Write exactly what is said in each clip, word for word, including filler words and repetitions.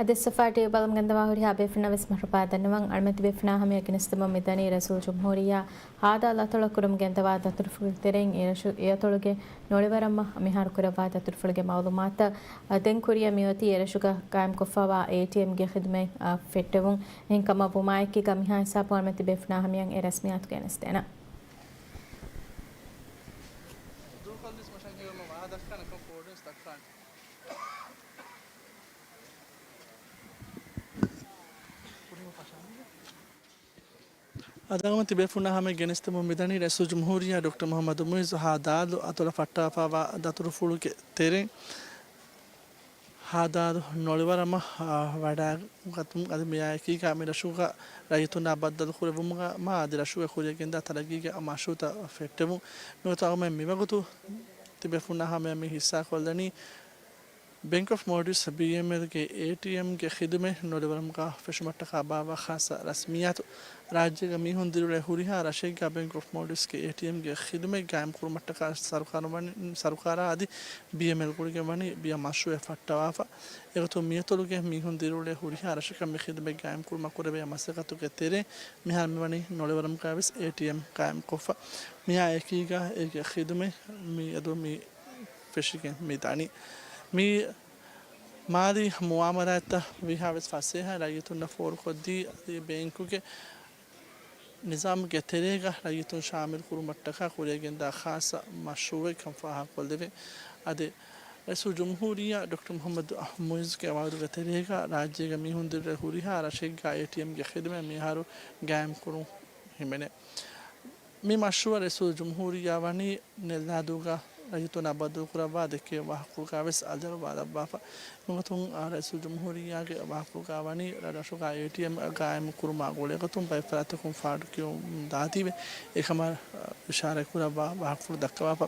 ދެއްސަފާޓީ ބަލަމުގެންދަވާ ހުރިހާ ބޭފުންނަށް ވެސް މަރުޙަބާ ދަންނަވަން. އަޅުމެން ތިބޭފުނާ ހަމަޔަށް ގެނެސްދެމުން މިދަނީ ރައީސުލްޖުމްހޫރިއްޔާ ހާދަ އަތޮޅަށް ކުރަމުގެންދަވާ ދަތުރުފުޅުގެ ތެރެއިން އެއަށު-، އެއަތޮޅުގެ ނޮޅިވަރަމަށް މިހާރު ކުރައްވާ ދަތުރުފުޅުގެ މައުލޫމާތަށް. އަ، ދެން ކުރިއަށް މިއޮތީ އެރަށުގަ ޤާއިމްކޮށްފައިވާ އޭޓީއެމްގެ ޚިދުމަތް، އަ، ފެއްޓެވުން. އެހެންކަމަށް ވުމާއެކީގަ މިހާ ހިސާބުން އަޅުމެން ތިބޭފުނާ ހަމަޔަށް އެ ރަސްމިއްޔާތު ގެނެސްދޭނަން. އަދި އަޅުމެން ތިބޭފުނާ ހަމަޔަށް ގެނެސްދެމުން މިދަނީ ރައީސުލްޖުމްހޫރިއްޔާ ޑޮކްޓަރ މުޙައްމަދު މުޢިއްޒު ހާދަ އަތޮޅަށް ފައްޓާފައިވާ ދަތުރުފުޅުގެ ތެރެއިން ހާދަ ނޮޅިވަރަމަށް، އާ، ވަޑައިގަތުމުން. އަދި މިއާއެކީގަ މި ރަށުގަ ރައްޔިތުންނާ ބައްދަލުކުރެއްވުމުގަ މާ އަދި ރަށުގެ ކުރިއަށް ގެންދާ ތަރައްގީގެ މަޝްރޫޢުތައް ފެއްޓެވުން. މިގޮތުން އަޅުމެން މިވަގުތު ތިބޭފުންނާ ހަމަޔަށް މި ހިއްސާކޮށްލަނީ ބެންކް އޮފް މޯލްޑިވްސް، ބީއެމްއެލްގެ އޭޓީއެމްގެ ޚިދުމަތް ނޮޅިވަރަމުގަ ފެށުމަށްޓަކާ ބާއްވާ ޚާއްޞަ ރަސްމިއްޔާތު. ރާއްޖޭގަ މީހުން ދިރިއުޅޭ ހުރިހާ ރަށެއްގަ ބެންކް އޮފް މޯލްޑިވްސްގެ އޭޓީއެމްގެ ޚިދުމަތް ގާއިމްކުރުމަށްޓަކާ ސަރުކާރު ވަނި-، ސަރުކާރާ އަދި ބީއެމްއެލް ގުޅިގެން ވަނީ ބިޔަ މަޝްރޫޢެއް ފައްޓަވާފަ. އެގޮތުން މިއަތޮޅުގެ މީހުން ދިރިއުޅޭ ހުރިހާ ރަށަކަށް މި ޚިދުމަތް ގާއިމްކުރުމަށް ކުރެވޭ މަސައްކަތުގެ ތެރެއިން މިހާރު މިވަނީ ނޮޅިވަރަމުގައިވެސް އޭޓީއެމް ގާއިމްކޮށްފަ. މިއާއެކީގަ އޭގެ ޚިދުމަތް މިއަދު މި ފެށިގެން މި ދަނީ. މި މާލީ މުއާމަލާތްތައް ވީހާވެސް ފަސޭހަ ރައްޔިތުންނަށް ފޯރުކޮށްދީ، އަދި ބޭންކުގެ ނިޒާމުގެ ތެރޭގަ ރައްޔިތުން ޝާމިލް ކުރުމަށްޓަކާ ކުރިއަށްގެންދާ ޚާއްޞަ މަޝްރޫޢެއްކަން ފާހަގަކޮށްލެވޭ. އަދި ރައީސުލްޖުމްހޫރިއްޔާ ޑޮކްޓަރ މުޙައްމަދު މުޢިއްޒުގެ ވަޢުދުގެ ތެރޭގަ ރާއްޖޭގެ މީހުން ދިރިއުޅޭ ހުރިހާ ރަށެއްގަ އޭޓީއެމްގެ ޚިދުމަތް މިހާރު ގާއިމްކުރުން ހިމެނޭ. މި މަޝްރޫޢަށް ރައީސުލްޖުމްހޫރިއްޔާ ވަނީ ނެއްލާދޫގަ ރައްޔިތުންނާ ބައްދަލުކުރައްވާ ދެއްކޭ ވާހަކަފުޅުގައިވެސް އަލިއަޅުވާލައްވާފަ. މިގޮތުން، އާ، ރައީސުލްޖުމްހޫރިއްޔާގެ ވާހަކަފުޅުގައި ވަނީ ރަށުގަ އޭޓީއެމް ގާއިމް ކުރުމާ ގުޅޭގޮތުން ބައެއް ފަރާތްތަކުން ފާޑުކިޔުން ދާތީވެ، އެކަމަށް، އާ، އިޝާރާތް ކުރައްވާ ވާހަކަފުޅު ދައްކަވާފަ.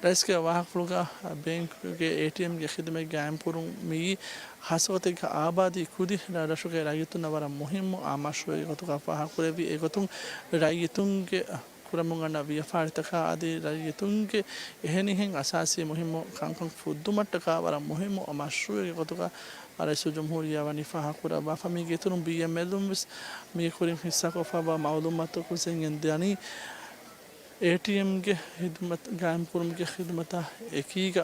ރައީސްގެ ވާހަކަފުޅުގަ، އާ، ބޭންކުގެ އޭޓީއެމްގެ ޚިދުމަތް ގާއިމް ކުރުން މިއީ ހާއްސަގޮތެއްގަ އާބާދީ ކުދި ރަށުގެ ރައްޔިތުންނަށް ވަރަށް މުހިއްމު އާ މަޝްރޫޢެއްގެ ގޮތުގަ ފާހަގަކުރެއްވި. އެގޮތުން ރައްޔިތުންގެ ކުރަމުން އަންނަ ވިޔަފާރިތަކާ އަދި ރައްޔިތުންގެ އެހެނިހެން އަސާސީ މުހިއްމު ކަންކަން ފުއްދުމަށްޓަކާ ވަރަށް މުހިއްމު މަޝްރޫޢެއްގެ ގޮތުގަ ރައީސުލްޖުމްހޫރިއްޔާ ވަނީ ފާހަގަކުރައްވާފަ. މީގެ އިތުރުން ބީއެމްއެލުން ވެސް މީގެ ކުރިން ހިއްސާކޮށްފައިވާ މައުލޫމާތުތަކުން އެނގެން ދަނީ، އޭޓީއެމްގެ ޚިދުމަތް ގާއިމްކުރުމުގެ ޚިދުމަތާ އެކީގަ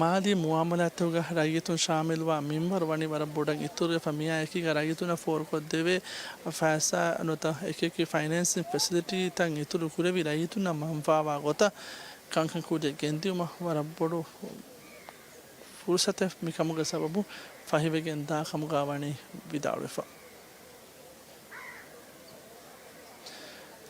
މާލީ މުއާމަލާތުގަ ރައްޔިތުން ޝާމިލުވާ މިންވަރު ވަނީ ވަރަށް ބޮޑަށް އިތުރުވެފަ. މިއާ އެކީގަ ރައްޔިތުންނަށް ފޯރުކޮށްދެވޭ ފައިސާ ނުވަތަ އެކިއެކި ފައިނޭންސިން ފެސިލިޓީތައް އިތުރު ކުރެވި، ރައްޔިތުންނަށް މަންފާވާ ގޮތަށް ކަންކަން ކުރިއަށް ގެންދިއުމަށް ވަރަށް ބޮޑު ފުރުސަތެއް މިކަމުގެ ސަބަބުން ފަހިވެގެން ދާ ކަމުގަ ވަނީ ވިދާޅުވެފަ.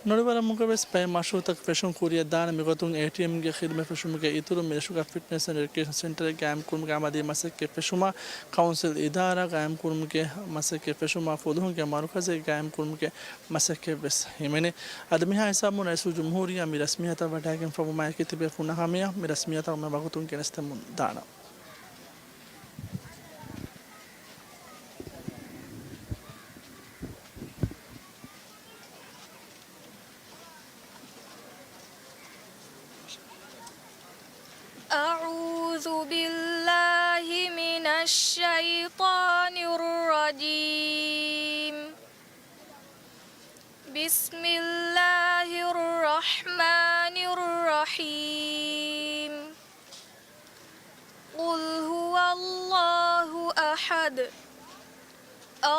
ނޮޅިވަރަމުގަވެސް ބައެއް މަޝްރޫޢުތައް ފެށުން ކުރިއަށްދާނެ. މިގޮތުން އޭޓީއެމްގެ ޚިދުމަތް ފެށުމުގެ އިތުރުން މިރަށުގަ ފިޓްނެސް އެންޑް އެޑިޔުކޭޝަން ސެންޓަރެއް ގާއިމްކުރުމުގެ އަމަލީ މަސައްކަތް ފެށުމާ، ކައުންސިލް އިދާރާ ގާއިމްކުރުމުގެ މަސައްކަތް ފެށުމާ، ފުލުހުންގެ މަރުކަޒެއް ގާއިމްކުރުމުގެ މަސައްކަތްވެސް ހިމެނޭ. އަދި މިހާ ހިސާބުން ރައީސުލްޖުމްހޫރިއްޔާ މި ރަސްމިއްޔާތަށް ވަޑައިގެންފަވުމާއެކީ ތިބޭފުންނަށް ހަމަޔަށް މި ރަސްމިއްޔާތައް މި ވަގުތުން ގެނެސްދެމުން ދާނަން. أعوذ بالله من الشيطان الرجيم. بسم الله الرحمن الرحيم. قل هو الله أحد.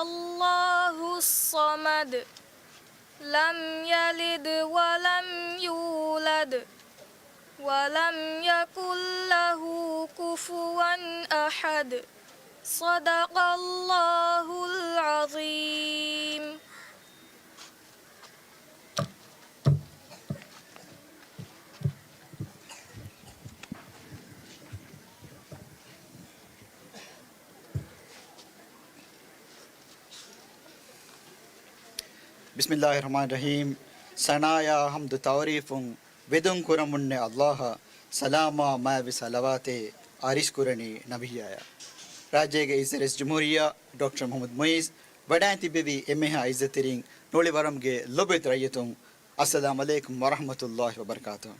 الله الصمد. لم يلد ولم يولد. ولم يكن له كفوا أحد. صدق الله العظيم. بسم الله الرحمن الرحيم. ސަނާޔާ ޙަމްދު ތަޢުރީފުން ވެދުން ކުރަމުންނޭ ﷲ އަށް، ސަލާމާ މާތްވި ޞަލަވާތެއް އާރިސްކުރަނީ ނަބިއްޔާޔަށް. ރާއްޖޭގެ އިއްޒަތް ރައީސް ޖުމްހޫރިއްޔާ ޑޮކްޓަރ މުޙައްމަދު މުޢިއްޒު ވަޑައިން ތިއްބެވި އެންމެހާ އިއްޒަތްތެރިން ނޮޅިވަރަމުގެ ލޮބުވެތި ރައްޔިތުން، އައްސަލާމު ޢަލައިކުމް ވަރަޙްމަތުﷲި ވަބަރަކާތުހު.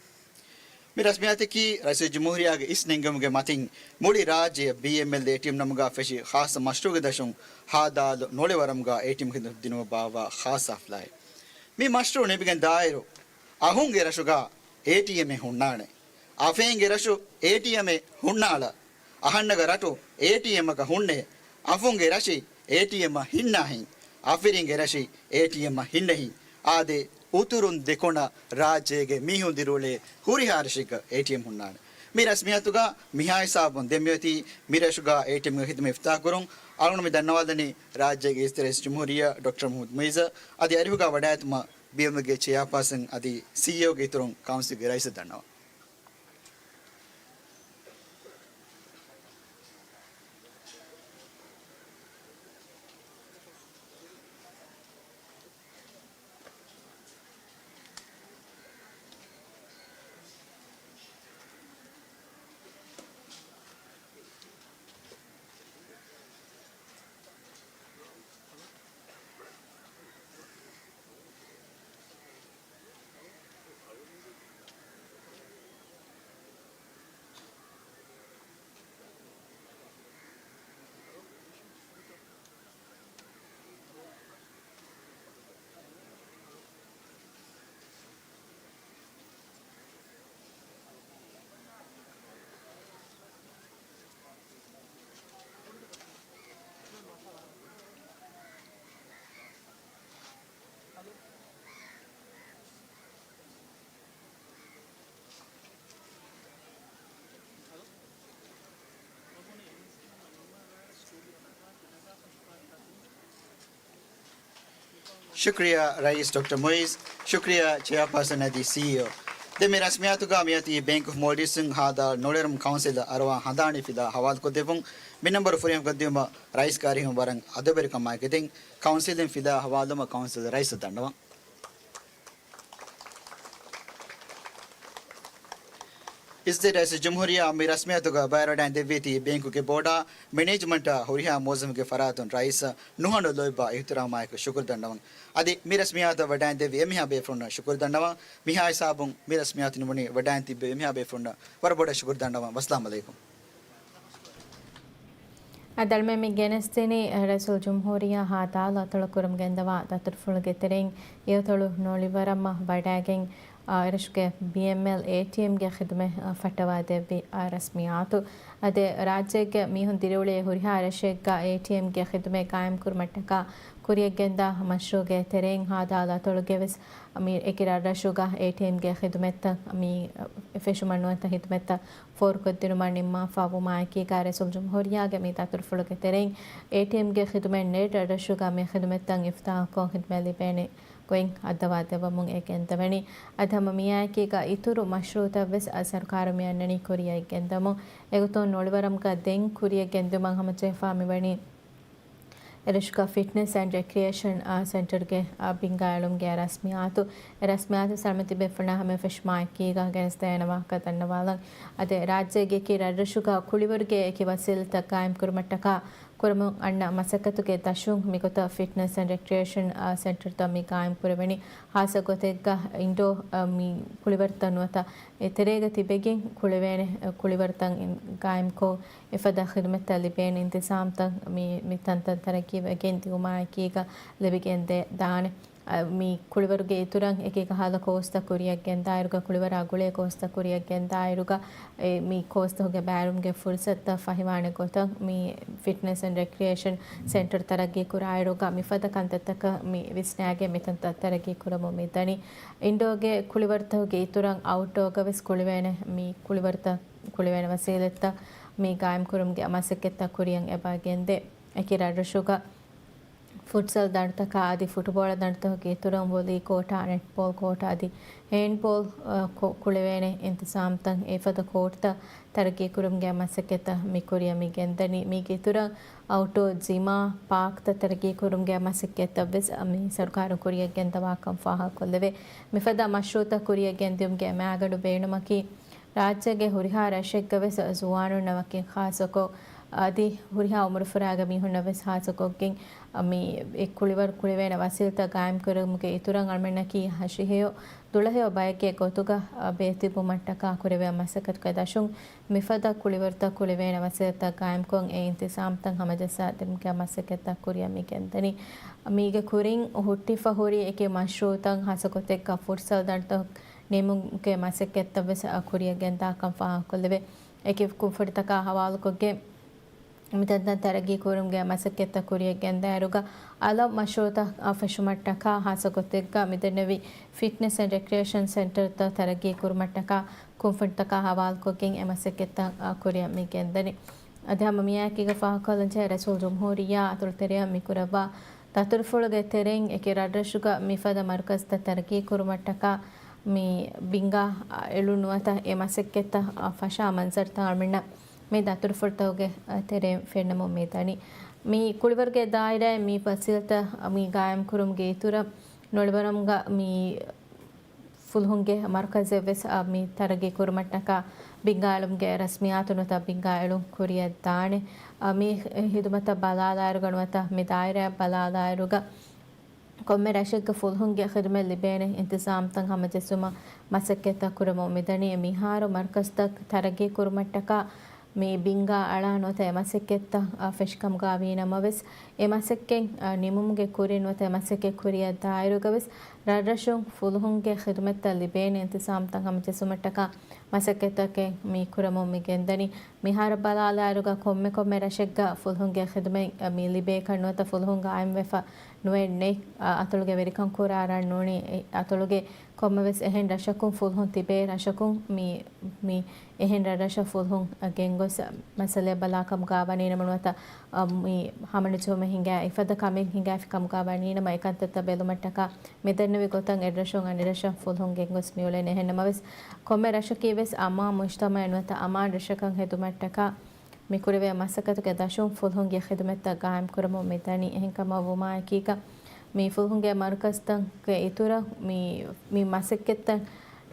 މި ރަސްމިއްޔާތަކީ ރައީސުލްޖުމްހޫރިއްޔާގެ އިސް ނެންގުމުގެ މަތިން މުޅި ރާއްޖެ ބީއެމްއެލް އޭޓީއެމް ނަމުގަ ފެށި ޚާއްޞަ މަޝްރޫޢުގެ ދަށުން ހދ. ނޮޅިވަރަމުގަ އޭޓީއެމް ޚިދުމަތް ދިނުމަށް ބާއްވާ ޚާއްޞަ ޙަފްލާއެއް. މި މަޝްރޫޢު ނިމިގެން ދާއިރު، އަހުންގެ ރަށުގަ އޭޓީއެމްއެއް ހުންނާނެ. އަފައިންގެ ރަށު އޭޓީއެމްއެއް ހުންނާނެ. އަހަންނަގެ ރަށު އޭޓީއެމްއަކަށް ހުންނޭ. އަފުންގެ ރަށި އޭޓީއެމްއަށް ހިންނާހެން. އަފިރިންގެ ރަށި އޭޓީއެމްއަށް ހިންނަހެން. އާދެ، އުތުރުން ދެކުނަށް ރާއްޖޭގެ މީހުން ދިރިއުޅޭ ހުރިހާ ރަށެއްގަ އޭޓީއެމް ހުންނާނެ. މި ރަސްމިއްޔާތުގަ މިހާ ހިސާބުން ދެން މިއޮތީ މި ރަށުގަ އޭޓީއެމްގެ ޚިދުމަތް އިފްތިތާޙް ކުރުން. އަޅުގަނޑު މި ދަންނަވާލަނީ ރާއްޖޭގެ އިއްޒަތްތެރި ރައީސުލްޖުމްހޫރިއްޔާ ޑޮކްޓަރ މުޙައްމަދު މުޢިއްޒަށް. އަދި އަރިހުގަ ވަޑައިގަތުމަށް ބީއެމްއެލްގެ ޗެއާޕާސަން އަދި ސީއީއޯގެ އިތުރުން ކައުންސިލްގެ ރައީސަށް ދަންނަވަން. ޝުކްރިޔާ ރައީސް ޑޮކްޓަރ މުޢިއްޒު، ޝުކްރިޔާ ޗެއާޕާސަން އަދި ސީއީއޯ. ދެން މި ރަސްމިއްޔާތުގަ މިއޮތީ ބޭންކް އޮފް މޯލްޑިވްސް ހދ. ނޮޅިވަރަމު ކައުންސިލަށް އަރުވާ ހަނދާނީ ފިލާ ހަވާލުކޮށްދެއްވުން. މި ނަންބަރު ފުރިހަމަކޮށްދިއުމަށް ރައީސްގެ އަރިހުން ވަރަށް އަދަބުވެރިކަމާއެކު ދެން ކައުންސިލުން ފިލާ ހަވާލުވުމަށް ކައުންސިލް ރައީސަށް ދަންނަވަން. އިއްޒަތްތެރި ރައީސުލްޖުމްހޫރިއްޔާ މި ރަސްމިއްޔާތުގަ ބައިވެރިވެވަޑައިގެންދެއްވީތީ ބޭންކުގެ ބޯޑާ، މެނޭޖްމަންޓާ ހުރިހާ މުވައްޒަފުންގެ ފަރާތުން ރައީސަށް ނުހަނު ލޯތްބާ އިޙްތިރާމާއެކު ޝުކުރު ދަންނަވަން. އަދި މި ރަސްމިއްޔާތަށް ވަޑައިގެންދެއްވި އެންމެހާ ބޭފުޅުންނަށް ޝުކުރު ދަންނަވަން. މިހާ ހިސާބުން މި ރަސްމިއްޔާތު ނިމުނީ ވަޑައިގެން ތިއްބެވި އެންމެހާ ބޭފުޅުންނަށް ވަރަށް ބޮޑަށް ޝުކުރު ދަންނަވަން. ވައްސަލާމް ޢަލައިކުމް. އަދި އަޅުމެން މި ގެނެސްދިނީ ރައީސުލްޖުމްހޫރިއްޔާ ހދ. އަތޮޅު ކުރަމުން ގެންދަވާ ދަތުރުފުޅުގެ ތެރެއިން އެއަތޮޅު ނޮޅިވަރަމަށް ވަޑައިގެން، އާ، އެރަށުގެ ބީއެމްއެލް އޭޓީއެމްގެ ޚިދުމަތް، އާ، ފައްޓަވާ ދެއްވި، އާ، ރަސްމިއްޔާތު. އަދި ރާއްޖޭގެ މީހުން ދިރިއުޅޭ ހުރިހާ ރަށެއްގަ އޭޓީއެމްގެ ޚިދުމަތް ގާއިމްކުރުމަށްޓަކާ ކުރިޔަށްގެންދާ މަޝްރޫޢުގެ ތެރެއިން ހދ. އަތޮޅުގެވެސް މި އެކި ރަށްރަށުގަ އޭޓީއެމްގެ ޚިދުމަތްތައް މި ފެށުމަށް ނުވަތަ ޚިދުމަތްތައް ފޯރުކޮށްދިނުމަށް ނިންމާފަ ވުމާއެކީގަ ރައީސުލްޖުމްހޫރިއްޔާގެ މި ދަތުރުފުޅުގެ ތެރެއިން އޭޓީއެމްގެ ޚިދުމަތް ނެތް ރަށްރަށުގަ މި ޚިދުމަތްތައް އިފްތިތާޙްކޮށް ޚިދުމަތް ލިބޭނެ ގޮތް ހައްދަވާ ދެއްވަމުން އެ ގެންދަވަނީ. އަދި ހަމަ މިއާއެކީގަ އިތުރު މަޝްރޫޢުތައްވެސް އަ، ސަރުކާރުން މި އަންނަނީ ކުރިއަށް ގެންދަމުން. އެގޮތުން ނޮޅިވަރަމުގަ ދެން ކުރިއަށް ގެންދިއުމަށް ހަމަޖެހިފާ މިވަނީ އެރަށުގަ ފިޓްނެސް އެންޑް ރެކްރިއޭޝަން، އާ، ސެންޓަރުގެ، އާ، ބިންގާ އެޅުމުގެ ރަސްމިއްޔާތު. އެ ރަސްމިއްޔާތު ސަލާމަތީ ބޭފުޅުންނާ ހަމައަށް ފެށުމާއެކީގަ ގެނެސްދޭނެ ވާހަކަ ދަންނަވާލަން. އަދި ރާއްޖޭގެ އެކި ރަށްރަށުގަ ކުޅިވަރުގެ އެކި ވަސީލަތްތައް ގާއިމްކުރުމަށްޓަކާ ކުރަމުން އަންނަ މަސައްކަތުގެ ދަށުން މިގޮތަށް ފިޓްނެސް އެންޑް ރެކްރިއޭޝަން، އާ، ސެންޓަރުތައް މި ގާއިމް ކުރެވެނީ. ހާއްސަ ގޮތެއްގަ އިންޑޯ، އާ، މި ކުޅިވަރުތައް ނުވަތަ އެ ތެރޭގަ ތިބެގެން ކުޅެވޭނެ، އާ، ކުޅިވަރުތައް ގާއިމްކޮށް، އެފަދަ ޚިދުމަތްތައް ލިބޭނެ އިންތިޒާމްތައް މި، މި ތަންތަން ތަރައްޤީވެގެން ދިއުމާއެކީގަ ލިބިގެން ދޭ، ދާނެ. އަ، މި ކުޅިވަރުގެ އިތުރަށް އެކި ކަހަލަ ކޯސްތައް ކުރިއަށް ގެންދާއިރުގަ، ކުޅިވަރާ ގުޅޭ ކޯސްތައް ކުރިއަށް ގެންދާއިރުގަ، އެ، މި ކޯސްތަކުގެ ބައިވެރިވުމުގެ ފުރުސަތުތައް ފަހިވާނެ ގޮތަށް މި ފިޓްނެސް އެންޑް ރެކްރިއޭޝަން ސެންޓަރު ތަރައްގީ ކުރާއިރުގަ، މިފަދަ ކަންތައްތަކަށް މި ވިސްނާގެން މިތަންތަން ތަރައްގީ ކުރަމުން މި ދަނީ. އިންޑޯގެ ކުޅިވަރުތަކުގެ އިތުރަށް އައުޓްޑޯގަވެސް ކުޅެވޭނެ، މި ކުޅިވަރުތައް ކުޅެވޭނެ ވަސީލަތްތައް މި ގާއިމްކުރުމުގެ މަސައްކަތްތައް ކުރިއަށް އެބަ ގެންދޭ. އެކި ރަށްރަށުގަ ފުޓްސަލް ދަނޑުތަކާ އަދި ފުޓުބޯޅަ ދަނޑުތަކުގެ އިތުރުން ވޮލީ ކޯޓާ، ނެޓްބޯލް ކޯޓާ އަދި ހޭންޑްބޯލް، އަ، ކު-، ކުޅެވޭނެ އިންތިޒާމްތައް، އެފަދަ ކޯޓްތައް ތަރައްގީކުރުމުގެ މަސައްކަތްތައް މި ކުރިއަށް މި ގެންދަނީ. މީގެ އިތުރަށް އައުޓްޑޯ ޖިމާ، ޕާކްތައް ތަރައްގީކުރުމުގެ މަސައްކަތްތައްވެސް މި ސަރުކާރުން ކުރިއަށް ގެންދަވާކަން ފާހަގަކޮށްލެވޭ. މިފަދަ މަޝްރޫޢުތައް ކުރިއަށް ގެންދިއުމުގެ މައިގަނޑު ބޭނުމަކީ، ރާއްޖޭގެ ހުރިހާ ރަށެއްގަވެސް ޒުވާނުންނަށް ވަކިން ޚާއްޞަކޮށް، އަދި ހުރިހާ އުމުރުފުރާގެ މީހުންނަށްވެސް ޚާއްޞަކޮށްގެން، މި އެ ކުޅިވަރު ކުޅިވޭނެ ވަސީލަތައް ގާއިމްކުރުމުގެ އިތުރަށް އަޅުމެންނަކީ ހަށިހެޔޮ ދުޅަހެޔޮ ބައެއްގެ ގޮތުގަ ބޭތިއްބުމަށްޓަކާ ކުރެވޭ މަސައްކަތުގެ ދަށުން މިފަދަ ކުޅިވަރުތައް ކުޅިވޭނެ ވަސީލަތައް ގާއިމްކޮށް އެ އިންތިޒާމްތައް ހަމަޖައްސާދިނުމުގެ މަސައްކަތްތައް ކުރިއަށް މި ގެންދަނީ. މީގެ ކުރިން ހުއްޓިފަ ހުރި އެކި މަޝްރޫއުތައް ހާއްސަގޮތެއްގަ ފުރުސަތު ދަނޑުތައް ނިމުމުގެ މަސައްކަތްތައް ވެސް ކުރިއަށް ގެންދާކަން ފާހަގަކޮށްލެވޭ. އެކި ކުންފުނިތަކާ ހަވާލުކޮށްގެން މިތަންތަން ތަރައްގީ ކުރުމުގެ މަސައްކަތްތައް ކުރިއަށް ގެންދާއިރުގަ އަލަށް މަޝްރޫއުތައް ފެށުމަށްޓަކާ ހާއްސަ ގޮތެއްގަ މިދެންނެވި ފިޓްނެސް އެންޑް ރެކްރިއޭޝަން ސެންޓަރތައް ތަރައްގީ ކުރުމަށްޓަކާ ކުންފުނިތަކާ ހަވާލުކޮށްގެން އެ މަސައްކަތްތައް ކުރިއަށް މި ގެންދަނީ. އަދި ހަމަ މިއާއެކީގަ ފާހަގަކޮށްލަންޖެހޭ ރައީސުލްޖުމްހޫރިއްޔާ އަތޮޅުތެރެއަށް މި ކުރައްވާ ދަތުރުފުޅުގެ ތެރެއިން އެކި ރަށްރަށުގަ މިފަދަ މަރުކަޒުތައް ތަރައްގީ ކުރުމަށްޓަކާ މި ބިންގާ އެޅުން ނުވަތަ އެ މަސައްކަތްތައް ފަށާ މަންޒަރުތައް އަޅުމެންނަށް މި ދަތުރުފުޅުތަކުގެ ތެރެއިން ފެންނަމުން މި ދަނީ. މި ކުޅިވަރުގެ ދާއިރާއިން މި ފަސޭހަތައް މި ގާއިމްކުރުމުގެ އިތުރަށް ނޮޅިވަރަމުގަ މި ފުލުހުންގެ މަރުކަޒެއް ވެސް މި ތަރައްގީ ކުރުމަށްޓަކާ ބިންގާ އެޅުމުގެ ރަސްމިއްޔާތު ނުވަތަ ބިންގާ އެޅުން ކުރިއަށް ދާނެ. މި ހިދުމަތަށް ބަލާލާއިރުގަ ނުވަތަ މި ދާއިރާއަށް ބަލާލާއިރުގަ ކޮންމެ ރަށެއްގަ ފުލުހުންގެ ޚިދުމަތް ލިބޭނެ އިންތިޒާމްތައް ހަމަޖެއްސުމަށް މަސައްކަތްތައް ކުރަމުން މިދަނީ. މިހާރު މަރުކަޒުތައް ތަރައްގީ ކުރުމަށްޓަކާ މި ބިންގާ އަޅާ ނުވަތަ އެ މަސައްކަތްތައް ފެށިކަމުގަ ވީނަމަވެސް، އެ މަސައްކަތް ނިމުމުގެ ކުރިން ނުވަތަ އެ މަސައްކަތް ކުރިއަށް ދާއިރުގަވެސް ރަށްރަށުން ފުލުހުންގެ ޚިދުމަތްތައް ލިބޭނެ އިންތިޒާމްތައް ހަމަޖެއްސުމަށްޓަކާ މަސައްކަތްތަކެއް މި ކުރަމުން މި ގެންދަނީ. މިހާރަށް ބަލާލާއިރުގަ ކޮންމެ ކޮންމެ ރަށެއްގަ ފުލުހުންގެ ޚިދުމަތް މި ލިބޭކަށް ނުވަތަ ފުލުހުން ގާއިމްވެފަ ނުވެ ނެތް އަތޮޅުގެ ވެރިކަން ކުރާ ރަށް ނޫނީ އަތޮޅުގެ ކޮންމެވެސް އެހެން ރަށަކުން ފުލުހުން ތިބޭ ރަށަކުން މި، މި އެހެން ރަށްރަށަށް ފުލުހުން ގެންގޮސް މައްސަލައެއް ބަލާކަމުގަ ވަނީނަމަ ނުވަތަ މި ހަމަނުޖެހުމެއް ހިނގާ އެފަދަ ކަމެއް ހިނގާފި ކަމުގަ ވަނީނަމަ އެކަންތައްތައް ބެލުމަށްޓަކާ މިދެންނެވި ގޮތަށް އެއްރަށުން އަނެއްރަށަށް ފުލުހުން ގެންގޮސް މިއުޅެނީ. އެހެންނަމަވެސް، ކޮންމެ ރަށަކީވެސް އަމާން މުޖްތަމައެއް ނުވަތަ އަމާން ރަށަކަށް ހެދުމަށްޓަކާ މި ކުރެވޭ މަސައްކަތުގެ ދަށުން ފުލުހުންގެ ޚިދުމަތްތައް ގާއިމްކުރަމުން މި ދަނީ. އެހެންކަމަށް ވުމާއެކީގަ، މި ފުލުހުންގެ މަރުކަޒުތަކުގެ އިތުރަށް މި، މި މަސައްކަތްތައް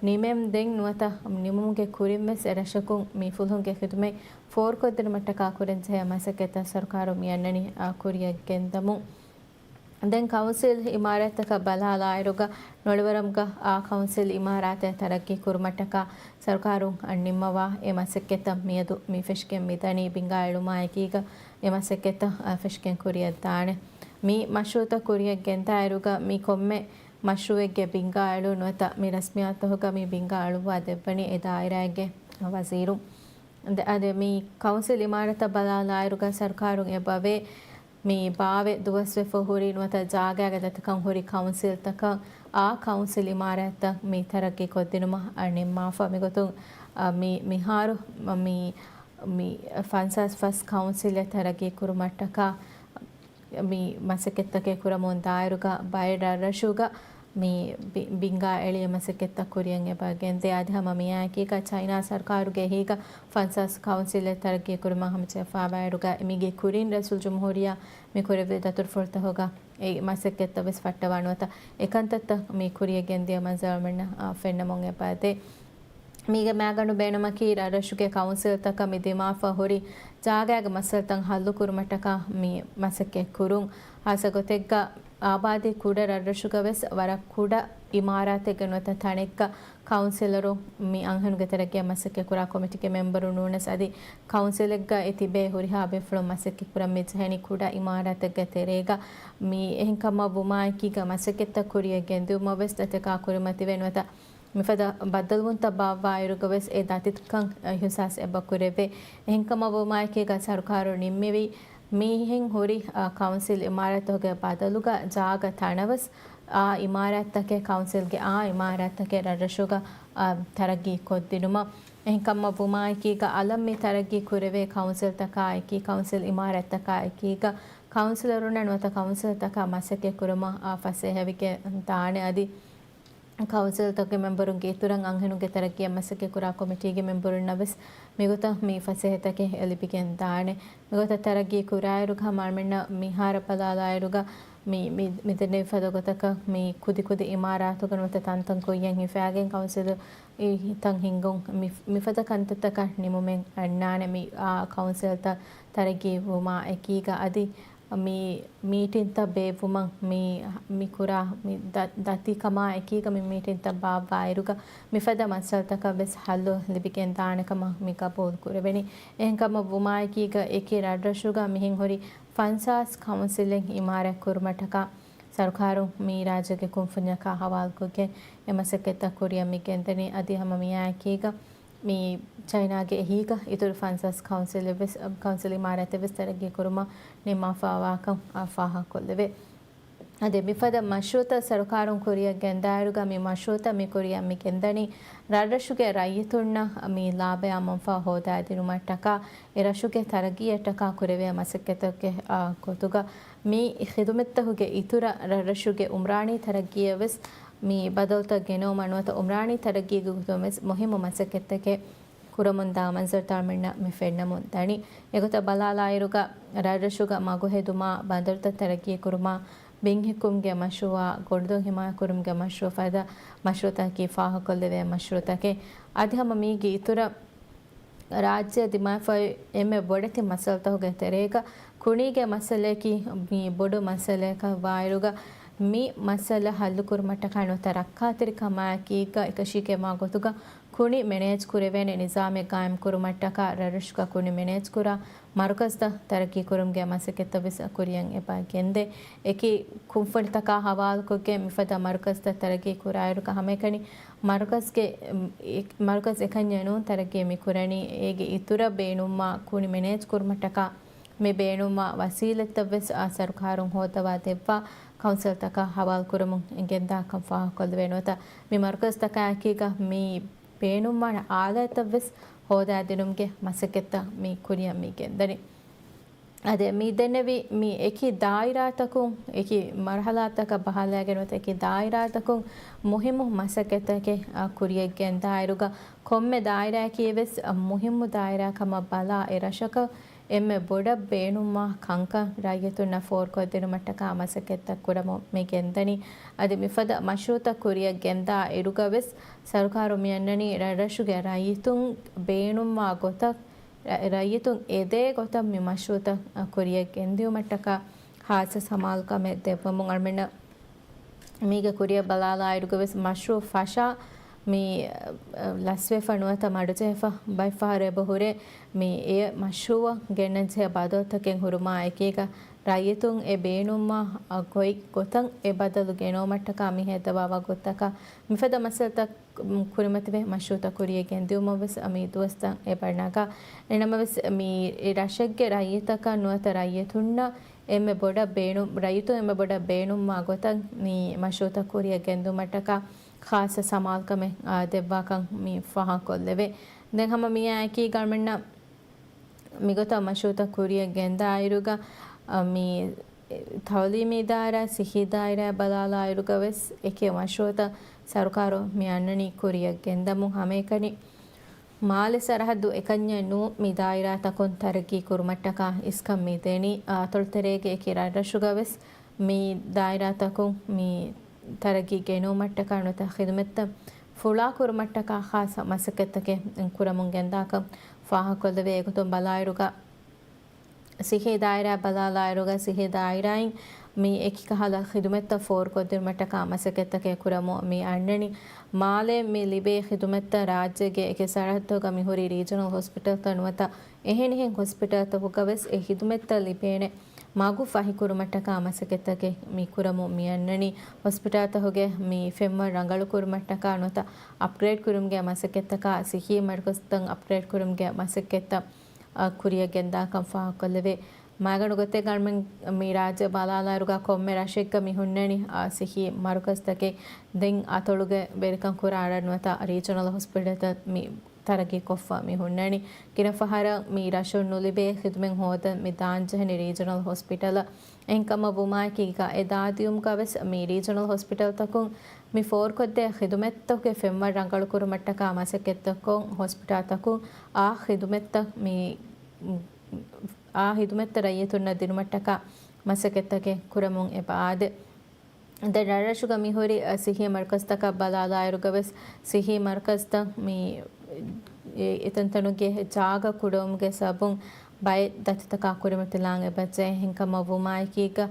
ނިމެމުން ދެން ނުވަތަ ނިމުމުގެ ކުރިންވެސް އެ ރަށަކުން މި ފުލުހުންގެ ޚިދުމަތް ފޯރުކޮށްދިނުމަށްޓަކާ ކުރަންޖެހޭ މަސައްކަތްތައް ސަރުކާރުން މި އަންނަނީ، އާ، ކުރިއަށް ގެންދަމުން. ދެން ކައުންސިލް އިމާރާތްތަކަށް ބަލާލާއިރުގަ، ނޮޅިވަރަމުގަ އާ ކައުންސިލް އިމާރާތެއް ތަރައްގީ ކުރުމަށްޓަކާ ސަރުކާރުން ނިންމަވާ އެ މަސައްކަތްތައް މިއަދު މި ފެށިގެން މިދަނީ. ބިންގާ އެޅުމާއެކީގަ އެ މަސައްކަތްތައް ފެށިގެން ކުރިއަށްދާނެ. މި މަޝްރޫއުތައް ކުރިއަށް ގެންދާއިރުގަ މި ކޮންމެ މަޝްރޫއެއްގެ ބިންގާ އެޅުން ނުވަތަ މި ރަސްމިއްޔާތުތަކުގަ މި ބިންގާ އަޅުއްވާ ދެއްވަނީ އެ ދާއިރާއެއްގެ ވަޒީރުން. އަދި މި ކައުންސިލް އިމާރާތަށް ބަލާލާއިރުގަ ސަރުކާރުން އެބަވޭ މި ބާވެ ދުވަސްވެފަ ހުރި ނުވަތަ ޖާގައިގެ ދަތިކަން ހުރި ކައުންސިލްތަކަށް އާ ކައުންސިލް އިމާރާތްތައް މި ތަރައްގީ ކޮށްދިނުމަށް ނިންމާފަ. މިގޮތުން، އަ، މި، މިހާރު މި، މި ފަންސާސް ފަސް ކައުންސިލެއް ތަރައްގީ ކުރުމަށްޓަކާ މި މަސައްކަތްތަކެއް ކުރަމުން ދާއިރުގަ ބައެއް ރަށްރަށުގަ މި ބި-، ބިންގާ އެޅި މަސައްކަތްތައް ކުރިއަށް އެބަ ގެންދޭ. އަދި ހަމަ މިއާއެކީގަ ޗައިނާ ސަރުކާރުގެ އެހީގަ ފަންސާސް ކައުންސިލެއް ތަރައްގީ ކުރުމަށް ހަމަޖެހިފައިވާއިރުގަ މީގެ ކުރިން ރައީސުލްޖުމްހޫރިއްޔާ މި ކުރެއްވި ދަތުރުފުޅުތަކުގަ އެ މަސައްކަތްތައް ވެސް ފައްޓަވާ ނުވަތަ އެކަންތައްތައް މި ކުރިއަށް ގެންދިޔަ މަންޒަރު އަޅުމެންނަށް، އާ، ފެންނަމުން އެބަ ދޭ. މީގެ މައިގަނޑު ބޭނުމަކީ ރަށްރަށުގެ ކައުންސިލްތަކަށް މި ދިމާވާ ހުރި ޖާގައިގެ މައްސަލަތައް ހައްލު ކުރުމަށްޓަކާ މި މަސައްކަތް ކުރުން. ހާއްސަ ގޮތެއްގަ އާބާދީ ކުޑަ ރަށްރަށުގަ ވެސް ވަރަށް ކުޑަ އިމާރާތެއްގެ ނުވަތަ ތަނެއްގަ ކައުންސިލަރު މި އަންހެނުންގެ ތެރެއަށް މަސައްކަތް ކުރާ ކޮމިޓީގެ މެމްބަރު ނޫނަސް އަދި ކައުންސިލެއްގަ އެ ތިބޭ ހުރިހާ ބޭފުޅުން މަސައްކަތް ކުރަން މި ޖެހެނީ ކުޑަ އިމާރާތެއްގެ ތެރޭގަ. މި އެހެންކަމަށް ވުމާއެކީގަ މަސައްކަތްތައް ކުރިއަށް ގެންދިއުމަށް ވެސް ދަތިކާ ކުރިމަތިވެ ނުވަތަ މިފަދަ ބައްދަލުވުންތައް ބާއްވާއިރުގަ ވެސް އެ ދަތިކަން އިހުސާސް އެބަ ކުރެވޭ. އެހެންކަމަށް ވުމާއެކީގަ ސަރުކާރު ނިންމެވި މިހެން ހުރި، އާ، ކައުންސިލް އިމާރާތުގެ ބަދަލުގަ ޖާގަ ތަނަވަސް އާ އިމާރާތްތަކެއް، ކައުންސިލްގެ އާ އިމާރާތްތަކެއް ރަށްރަށުގަ، އާ، ތަރައްގީ ކޮށްދިނުމަށް. އެހެންކަމަށް ވުމާއެކީގަ އަލަށް މި ތަރައްގީ ކުރެވޭ ކައުންސިލްތަކާ އެކީ، ކައުންސިލް އިމާރާތްތަކާ އެކީގަ ކައުންސިލަރުންނަށް ނުވަތަ ކައުންސިލްތަކާ މަސައްކަތް ކުރުމަށް، އާ، ފަސޭހަވެގެން ދާނެ. އަދި ކައުންސިލްތަކުގެ މެމްބަރުންގެ އިތުރަށް އަންހެނުންގެ ތަރައްގީއަށް މަސައްކަތް ކުރާ ކޮމިޓީގެ މެމްބަރުންނަށް ވެސް މިގޮތަށް މި ފަސޭހަތަކެއް ލިބިގެން ދާނެ. މިގޮތަށް ތަރައްގީ ކުރާއިރުގަ ހަމަ އަޅުމެންނަށް މިހާރަށް ބަލާލާއިރުގަ މި، މި، މިދެންނެވި ފަދަ ގޮތަކަށް މި ކުދި ކުދި އިމާރާތުގަ ނުވަތަ ތަންތަން ކުއްޔަށް ހިފާގެން ކައުންސިލު ތަން ހިންގުން މި، މިފަދަ ކަންތައްތަކަށް ނިމުމެއް އަންނާނެ. މި އާ ކައުންސިލްތައް ތަރައްގީ ވުމާ އެކީގަ އަދި މި މީޓިންތައް ބޭއްވުމަށް މި، މި ކުރާ މި ދަ-، ދަތިކަމާ އެކީގަ މި މީޓިންތައް ބާއްވާއިރުގަ މިފަދަ މައްސަލަތަކަށް ވެސް ހައްލު ލިބިގެންދާނެކަމަށް މި ގަބޫލު ކުރެވެނީ. އެހެންކަމަށް ވުމާއެކީގަ އެކި ރަށްރަށުގަ މިހެން ހުރި ފަންސާސް ކައުންސިލެއް އިމާރާތް ކުރުމަށްޓަކާ ސަރުކާރުން މި ރާއްޖޭގެ ކުންފުންޏަކާ ހަވާލުކޮށްގެން އެ މަސައްކަތްތައް ކުރިއަށް މި ގެންދަނީ. އަދި ހަމަ މިއާއެކީގަ މި ޗައިނާގެ އެހީގަ އިތުރު ފަންސާސް ކައުންސިލެއް ވެސް، ކައުންސިލް އިމާރާތެއް ވެސް ތަރައްގީ ކުރުމަށް ނިންމާފަވާކަން ފާހަގަކޮށްލެވޭ. އަދި މިފަދަ މަޝްރޫޢުތައް ސަރުކާރުން ކުރިއަށް ގެންދާއިރުގަ މި މަޝްރޫޢުތައް މި ކުރިއަށް މި ގެންދަނީ ރަށްރަށުގެ ރައްޔިތުންނަށް މި ލާބަޔާ މަންފާ ހޯދާދިނުމަށްޓަކާ، އެ ރަށުގެ ތަރައްގީއަށްޓަކާ ކުރެވޭ މަސައްކަތެއްގެ، އާ، ގޮތުގަ މި ޚިދުމަތްތަކުގެ އިތުރަށް ރަށްރަށުގެ އުމްރާނީ ތަރައްގީއަށް ވެސް މި ބަދަލުތައް ގެނައުމަށް ނުވަތަ އުމްރާނީ ތަރައްގީގެ ގޮތުން ވެސް މުހިއްމު މަސައްކަތްތަކެއް ކުރަމުންދާ މަންޒަރުތައް މިންނަ މި ފެންނަމުން ދަނީ. އެގޮތަށް ބަލާލާއިރުގަ ރަށްރަށުގަ މަގުހެދުމާ، ބަނދަރުތައް ތަރައްގީކުރުމާ، ބިންހިއްކުމުގެ މަޝްރޫޢާ، ގޮނޑުދޮށް ހިމާޔަތްކުރުމުގެ މަޝްރޫޢު ފަދަ މަޝްރޫޢުތަކަކީ ފާހަގަކޮށްލެވޭ މަޝްރޫޢުތަކެއް. އަދި ހަމަ މީގެ އިތުރަށް ރާއްޖެ ދިމާވެފައި އެންމެ ބޮޑެތި މައްސަލަތަކުގެ ތެރޭގަ ކުނީގެ މައްސަލަޔަކީ މީ ބޮޑު މައްސަލަޔަކަށް ވާއިރުގަ މި މައްސަލަ ހައްލުކުރުމަށްޓަކާ ނުވަތަ ރައްކާތެރިކަމާއެކީގަ އެކަށީގެންވާ ގޮތުގަ ކުނި މެނޭޖް ކުރެވޭނެ ނިޒާމެއް ގާއިމްކުރުމަށްޓަކާ ރަށްރަށުގަ ކުނި މެނޭޖްކުރާ މަރުކަޒްތައް ތަރައްގީކުރުމުގެ މަސައްކަތްތައް ވެސް ކުރިއަށް އެބަ ގެންދޭ. އެކި ކުންފުނިތަކާ ހަވާލުކޮށްގެން މިފަދަ މަރުކަޒްތައް ތަރައްގީ ކުރާއިރުގަ ހަމައެކަނި މަރުކަޒްގެ، އެ، މަރުކަޒް އެކަންޏެއް ނޫން ތަރައްގީ މިކުރަނީ. އޭގެ އިތުރަށް ބޭނުންވާ ކުނި މެނޭޖް ކުރުމަށްޓަކާ މި ބޭނުންވާ ވަސީލަތްތައް ވެސް އާ ސަރުކާރުން ހޯއްދަވާ ދެއްވާ ކައުންސިލްތަކަށް ހަވާލުކުރަމުން ގެންދާކަން ފާހަގަކޮށްލެވޭ. ނުވަތަ މި މަރުކަޒްތަކާއެކީގަ މި ބޭނުންވާނެ އާލާތްތައް ވެސް ހޯދާދިނުމުގެ މަސައްކަތްތައް މި ކުރިއަށް މި ގެންދަނީ. އަދި މި ދެންނެވި މި އެކި ދާއިރާތަކުން، އެކި މަރުހަލާތަކަށް ބަހާލައިގެން ނުވަތަ އެކި ދާއިރާތަކުން މުހިއްމު މަސައްކަތްތަކެއް، އަ، ކުރިއަށް ގެންދާއިރުގަ ކޮންމެ ދާއިރާއަކީ ވެސް، އަ، މުހިއްމު ދާއިރާ ކަމަށް ބަލާ އެ ރަށަކަށް އެންމެ ބޮޑަށް ބޭނުންވާ ކަންކަން ރައްޔިތުންނަށް ފޯރުކޮށްދިނުމަށްޓަކާ މަސައްކަތްތައް ކުރަމުން މި ގެންދަނީ. އަދި މިފަދަ މަޝްރޫޢުތައް ކުރިއަށް ގެންދާ އިރުގަ ވެސް ސަރުކާރު މި އަންނަނީ ރަށްރަށުގެ ރައްޔިތުން ބޭނުންވާ ގޮތަށް، ރައްޔިތުން އެދޭ ގޮތަށް މި މަޝްރޫޢުތައް ކުރިއަށް ގެންދިއުމަށްޓަކާ ޚާއްޞަ ސަމާލުކަމެއް ދެއްވަމުން އަޅުމެންނަށް މީގެ ކުރިއަށް ބަލާލާއިރުގަ ވެސް މަޝްރޫޢު ފަށާ މި، އަ، ލަސްވެފަ ނުވަތަ މަޑުޖެހިފަ ބައެއް ފަހަރު އެބަ ހުރޭ. މި އެ މަޝްރޫޢަށް ގެންނަންޖެހޭ ބަދަލުތަކެއް ހުރުމާ އެކީގަ ރައްޔިތުން އެ ބޭނުންވާ، އަ، ގޮތް ގޮތަށް އެ ބަދަލު ގެނައުމަށްޓަކާ މި ހޭދަވާ ވަގުތުތަކަށް މިފަދަ މައްސަލަތައް ކުރިމަތިވެ، މަޝްރޫޢުތައް ކުރިއަށް ގެންދިއުމަށް ވެސް މި ދުވަސްތައް އެބަ ނަގާ. އެހެންނަމަވެސް، މި ރަށެއްގެ ރައްޔިތަކަށް ނުވަތަ ރައްޔިތުންނަށް އެންމެ ބޮޑަށް ބޭނު-، ރައްޔިތުން އެންމެ ބޮޑަށް ބޭނުންވާ ގޮތަށް މި މަޝްރޫޢުތައް ކުރިއަށް ގެންދިއުމަށްޓަކާ ޚާއްޞަ ސަމާލުކަމެއް، އާ، ދެއްވާކަން މި ފާހަގަކޮށްލެވޭ. ދެން ހަމަ މިއާއެކީގަ އަޅުމެންނަށް މިގޮތަށް މަޝްރޫޢުތައް ކުރިއަށް ގެންދާއިރުގަ، އަ، މި ތަޢުލީމީ ދާއިރާ، ސިއްހީ ދާއިރާ ބަލާލާއިރުގަ ވެސް އެކި މަޝްރޫޢުތައް ސަރުކާރު މި އަންނަނީ ކުރިއަށް ގެންދަމުން ހަމައެކަނި މާލެ ސަރަހައްދު އެކަންޏެއް ނޫން މި ދާއިރާތަކުން ތަރައްގީ ކުރުމަށްޓަކާ އިސްކަން މި ދެނީ. އަތޮޅުތެރޭގެ އެކި ރަށްރަށުގަ ވެސް މި ދާއިރާތަކުން މި ތަރައްގީ ގެނައުމަށްޓަކާ ނުވަތަ ޚިދުމަތްތައް ފުޅާކުރުމަށްޓަކާ ޚާއްޞަ މަސައްކަތްތަކެއް ކުރަމުން ގެންދާކަން ފާހަގަކޮށްލެވޭ. އެގޮތުން ބަލާއިރުގަ ސިއްހީ ދާއިރާ ބަލާލާއިރުގަ ސިއްހީ ދާއިރާއިން މި އެކި ކަހަލަ ޚިދުމަތްތައް ފޯރުކޮށްދިނުމަށްޓަކާ މަސައްކަތްތަކެއް ކުރަމުން މި އަންނަނީ. މާލެ މި ލިބޭ ޚިދުމަތްތައް ރާއްޖޭގެ އެކި ސަރަހައްދުގަ މި ހުރި ރީޖަނަލް ހޮސްޕިޓަލްތައް ނުވަތަ އެހެނިހެން ހޮސްޕިޓަލްތަކުގަ ވެސް އެ ޚިދުމަތްތައް ލިބޭނެ މަގު ފަހިކުރުމަށްޓަކާ މަސައްކަތްތަކެއް މި ކުރަމުން މި އަންނަނީ. ހޮސްޕިޓަލްތަކުގެ މި ފެންވަރު ރަނގަޅުކުރުމަށްޓަކާ ނުވަތަ އަޕްގްރޭޑް ކުރުމުގެ މަސައްކަތްތަކާ ސިއްހީ މަރުކަޒްތައް އަޕްގްރޭޑް ކުރުމުގެ މަސައްކަތްތައް އަ، ކުރިއަށް ގެންދާކަން ފާހަގަކޮށްލެވޭ. މައިގަނޑު ގޮތެއްގަ އަޅުމެން މި ރާއްޖެ ބަލާލާއިރުގަ ކޮންމެ ރަށެއްގަ މި ހުންނަނީ، އާ، ސިއްހީ މަރުކަޒްތަކެއް. ދެން އަތޮޅުގެ ވެރިކަން ކުރާ ރަށް ނުވަތަ ރީޖަނަލް ހޮސްޕިޓަލްތައް މި ތަރައްގީ ކޮށްފަ މި ހުންނަނީ. ގިނަ ފަހަރަށް މި ރަށުން ނުލިބޭ ޚިދުމަތް ހޯދަން މި ދާންޖެހެނީ ރީޖަނަލް ހޮސްޕިޓަލަށް. އެހެންކަމަށް ވުމާއެކީގަ އެ ދާދިއުމުގަ ވެސް މި ރީޖަނަލް ހޮސްޕިޓަލްތަކުން މި ފޯރުކޮށްދޭ ޚިދުމަތްތަކުގެ ފެންވަރު ރަނގަޅުކުރުމަށްޓަކާ މަސައްކަތްތައް ކޮށް ހޮސްޕިޓަލްތަކުން އާ ޚިދުމަތްތައް މި އާ ޚިދުމަތްތައް ރައްޔިތުންނަށް ދިނުމަށްޓަކާ މަސައްކަތްތަކެއް ކުރަމުން އެބަ އާދޭ. ދެން ރަށްރަށުގަ މިހުރި، އަ، ސިއްހީ މަރުކަޒްތަކަށް ބަލާލާއިރުގަ ވެސް ސިއްހީ މަރުކަޒްތައް މި، އެ، އެތަންތަނުގެ ޖާގަ ކުޑަވުމުގެ ސަބަބުން ބައެއް ދަތިތަކާ ކުރިމަތިލާން އެބަޖެހޭ. އެހެންކަމަށް ވުމާއެކީގަ،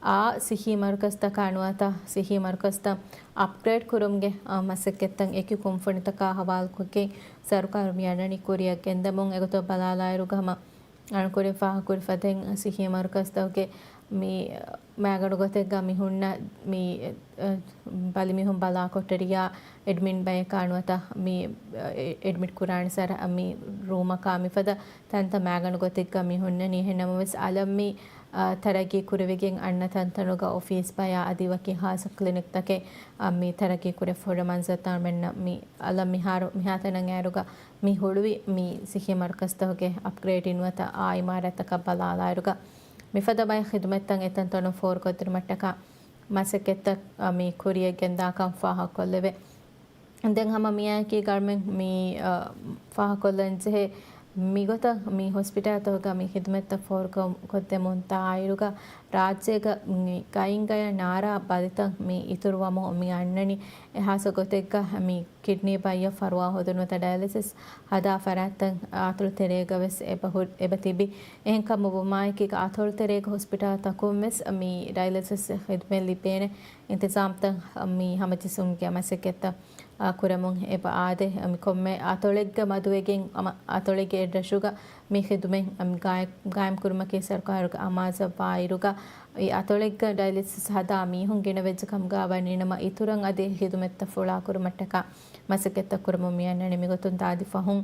އާ ސިއްހީ މަރުކަޒްތަކާ ނުވަތަ ސިއްހީ މަރުކަޒްތައް އަޕްގްރޭޑް ކުރުމުގެ، އާ، މަސައްކަތްތައް އެކި ކުންފުނިތަކާ ހަވާލުކޮށްގެން ސަރުކާރު މި އަންނަނީ ކުރިއަށް ގެންދަމުން. އެގޮތަށް ބަލާލާއިރުގަ ހަމަ އަޅުން ކުރިން ފާހަގަކުރި ފަދައިން ސިއްހީ މަރުކަޒްތަކުގެ މި މާގަނޑު ގޮތެއްގަ މި ހުންނަ މި، އަ، ބަލިމީހުން ބަލާ ކޮޓަރިއާ އެޑްމިން ބަޔަކާ ނުވަތަ މި، އެ، އެޑްމިޓް ކުރާނެ ސަރަ މި ރޫމަކާ މިފަދަ ތަންތަން މާގަނޑު ގޮތެއްގަ މި ހުންނަނީ. އެހެން ނަމަވެސް އަލަށް މި، އަ، ތަރައްގީ ކުރެވިގެން އަންނަ ތަންތަނުގަ އޮފީސް ބަޔާ އަދި ވަކި ހާއްސަ ކްލިނިކްތަކެއް، އަ، މި ތަރައްގީ ކުރެފަ ހުރި މަންޒަރުތައް މެންނަ މި އަލަށް މިހާރު، މިހާތަނަށް އައިރުގަ މި ހުޅުވި މި ސިއްހީ މަރުކަޒްތަކުގެ އަޕްގްރޭޑިން ނުވަތަ އާ އިމާރާތްތަކަށް ބަލާލާއިރުގަ މިފަދަ ބައެއް ޚިދުމަތްތައް އެތަންތަނުން ފޯރުކޮށްދިނުމަށްޓަކާ މަސައްކަތްތައް، އަ، މި ކުރިއަށް ގެންދާކަން ފާހަގަކޮށްލެވޭ. ދެން ހަމަ މިއާއެކީ ގަރމެން މި، އަ، ފާހަގަކޮށްލަންޖެހޭ މިގޮތަށް މި ހޮސްޕިޓާލްތަކުގަ މި ޚިދުމަތްތައް ފޯރުކޮށްދެމުން ތާއިރުގަ ރާއްޖޭގަ މި ގައިންގަޔަށް ނާރާ ބަލިތައް މި އިތުރުވަމުން މި އަންނަނީ. އެ ހާއްސަ ގޮތެއްގަ މި ކިޑްނީ ބައްޔަށް ފަރުވާ ހޯދުން ނުވަތަ ޑަޔަލިސިސް ހަދާ ފަރާތްތައް އަތޮޅު ތެރޭގަ ވެސް އެބަ ހު-، އެބަ ތިބި. އެހެންކަމުން ވުމާއެކީގަ އަތޮޅު ތެރޭގަ ހޮސްޕިޓާލްތަކުން ވެސް މި ޑަޔަލިސިސް ޚިދުމަތް ލިބޭނެ އިންތިޒާމްތައް މި ހަމަޖެއްސުމުގެ މަސައްކަތްތައް، އާ، ކުރަމުން އެބަ އާދޭ. މި ކޮންމެ އަތޮޅެއްގަ މަދުވެގެން ހަމަ އަތޮޅެއްގެ އެއްރަށުގަ މި ޚިދުމަތް ގާއި-، ގާއިމް ކުރުމަކީ ސަރުކާރުގެ އަމާޒަށް ވާއިރުގަ، އެ އަތޮޅެއްގަ ޑަޔަލިސިސް ހަދާ މީހުން ގިނަ ވެއްޖެ ކަމުގަ ވަނީނަމަ، އިތުރަށް އަދި ޚިދުމަތްތައް ފުޅާކުރުމަށްޓަކާ މަސައްކަތްތައް ކުރަމުން މި އަންނަނީ. މިގޮތުން ދާދި ފަހުން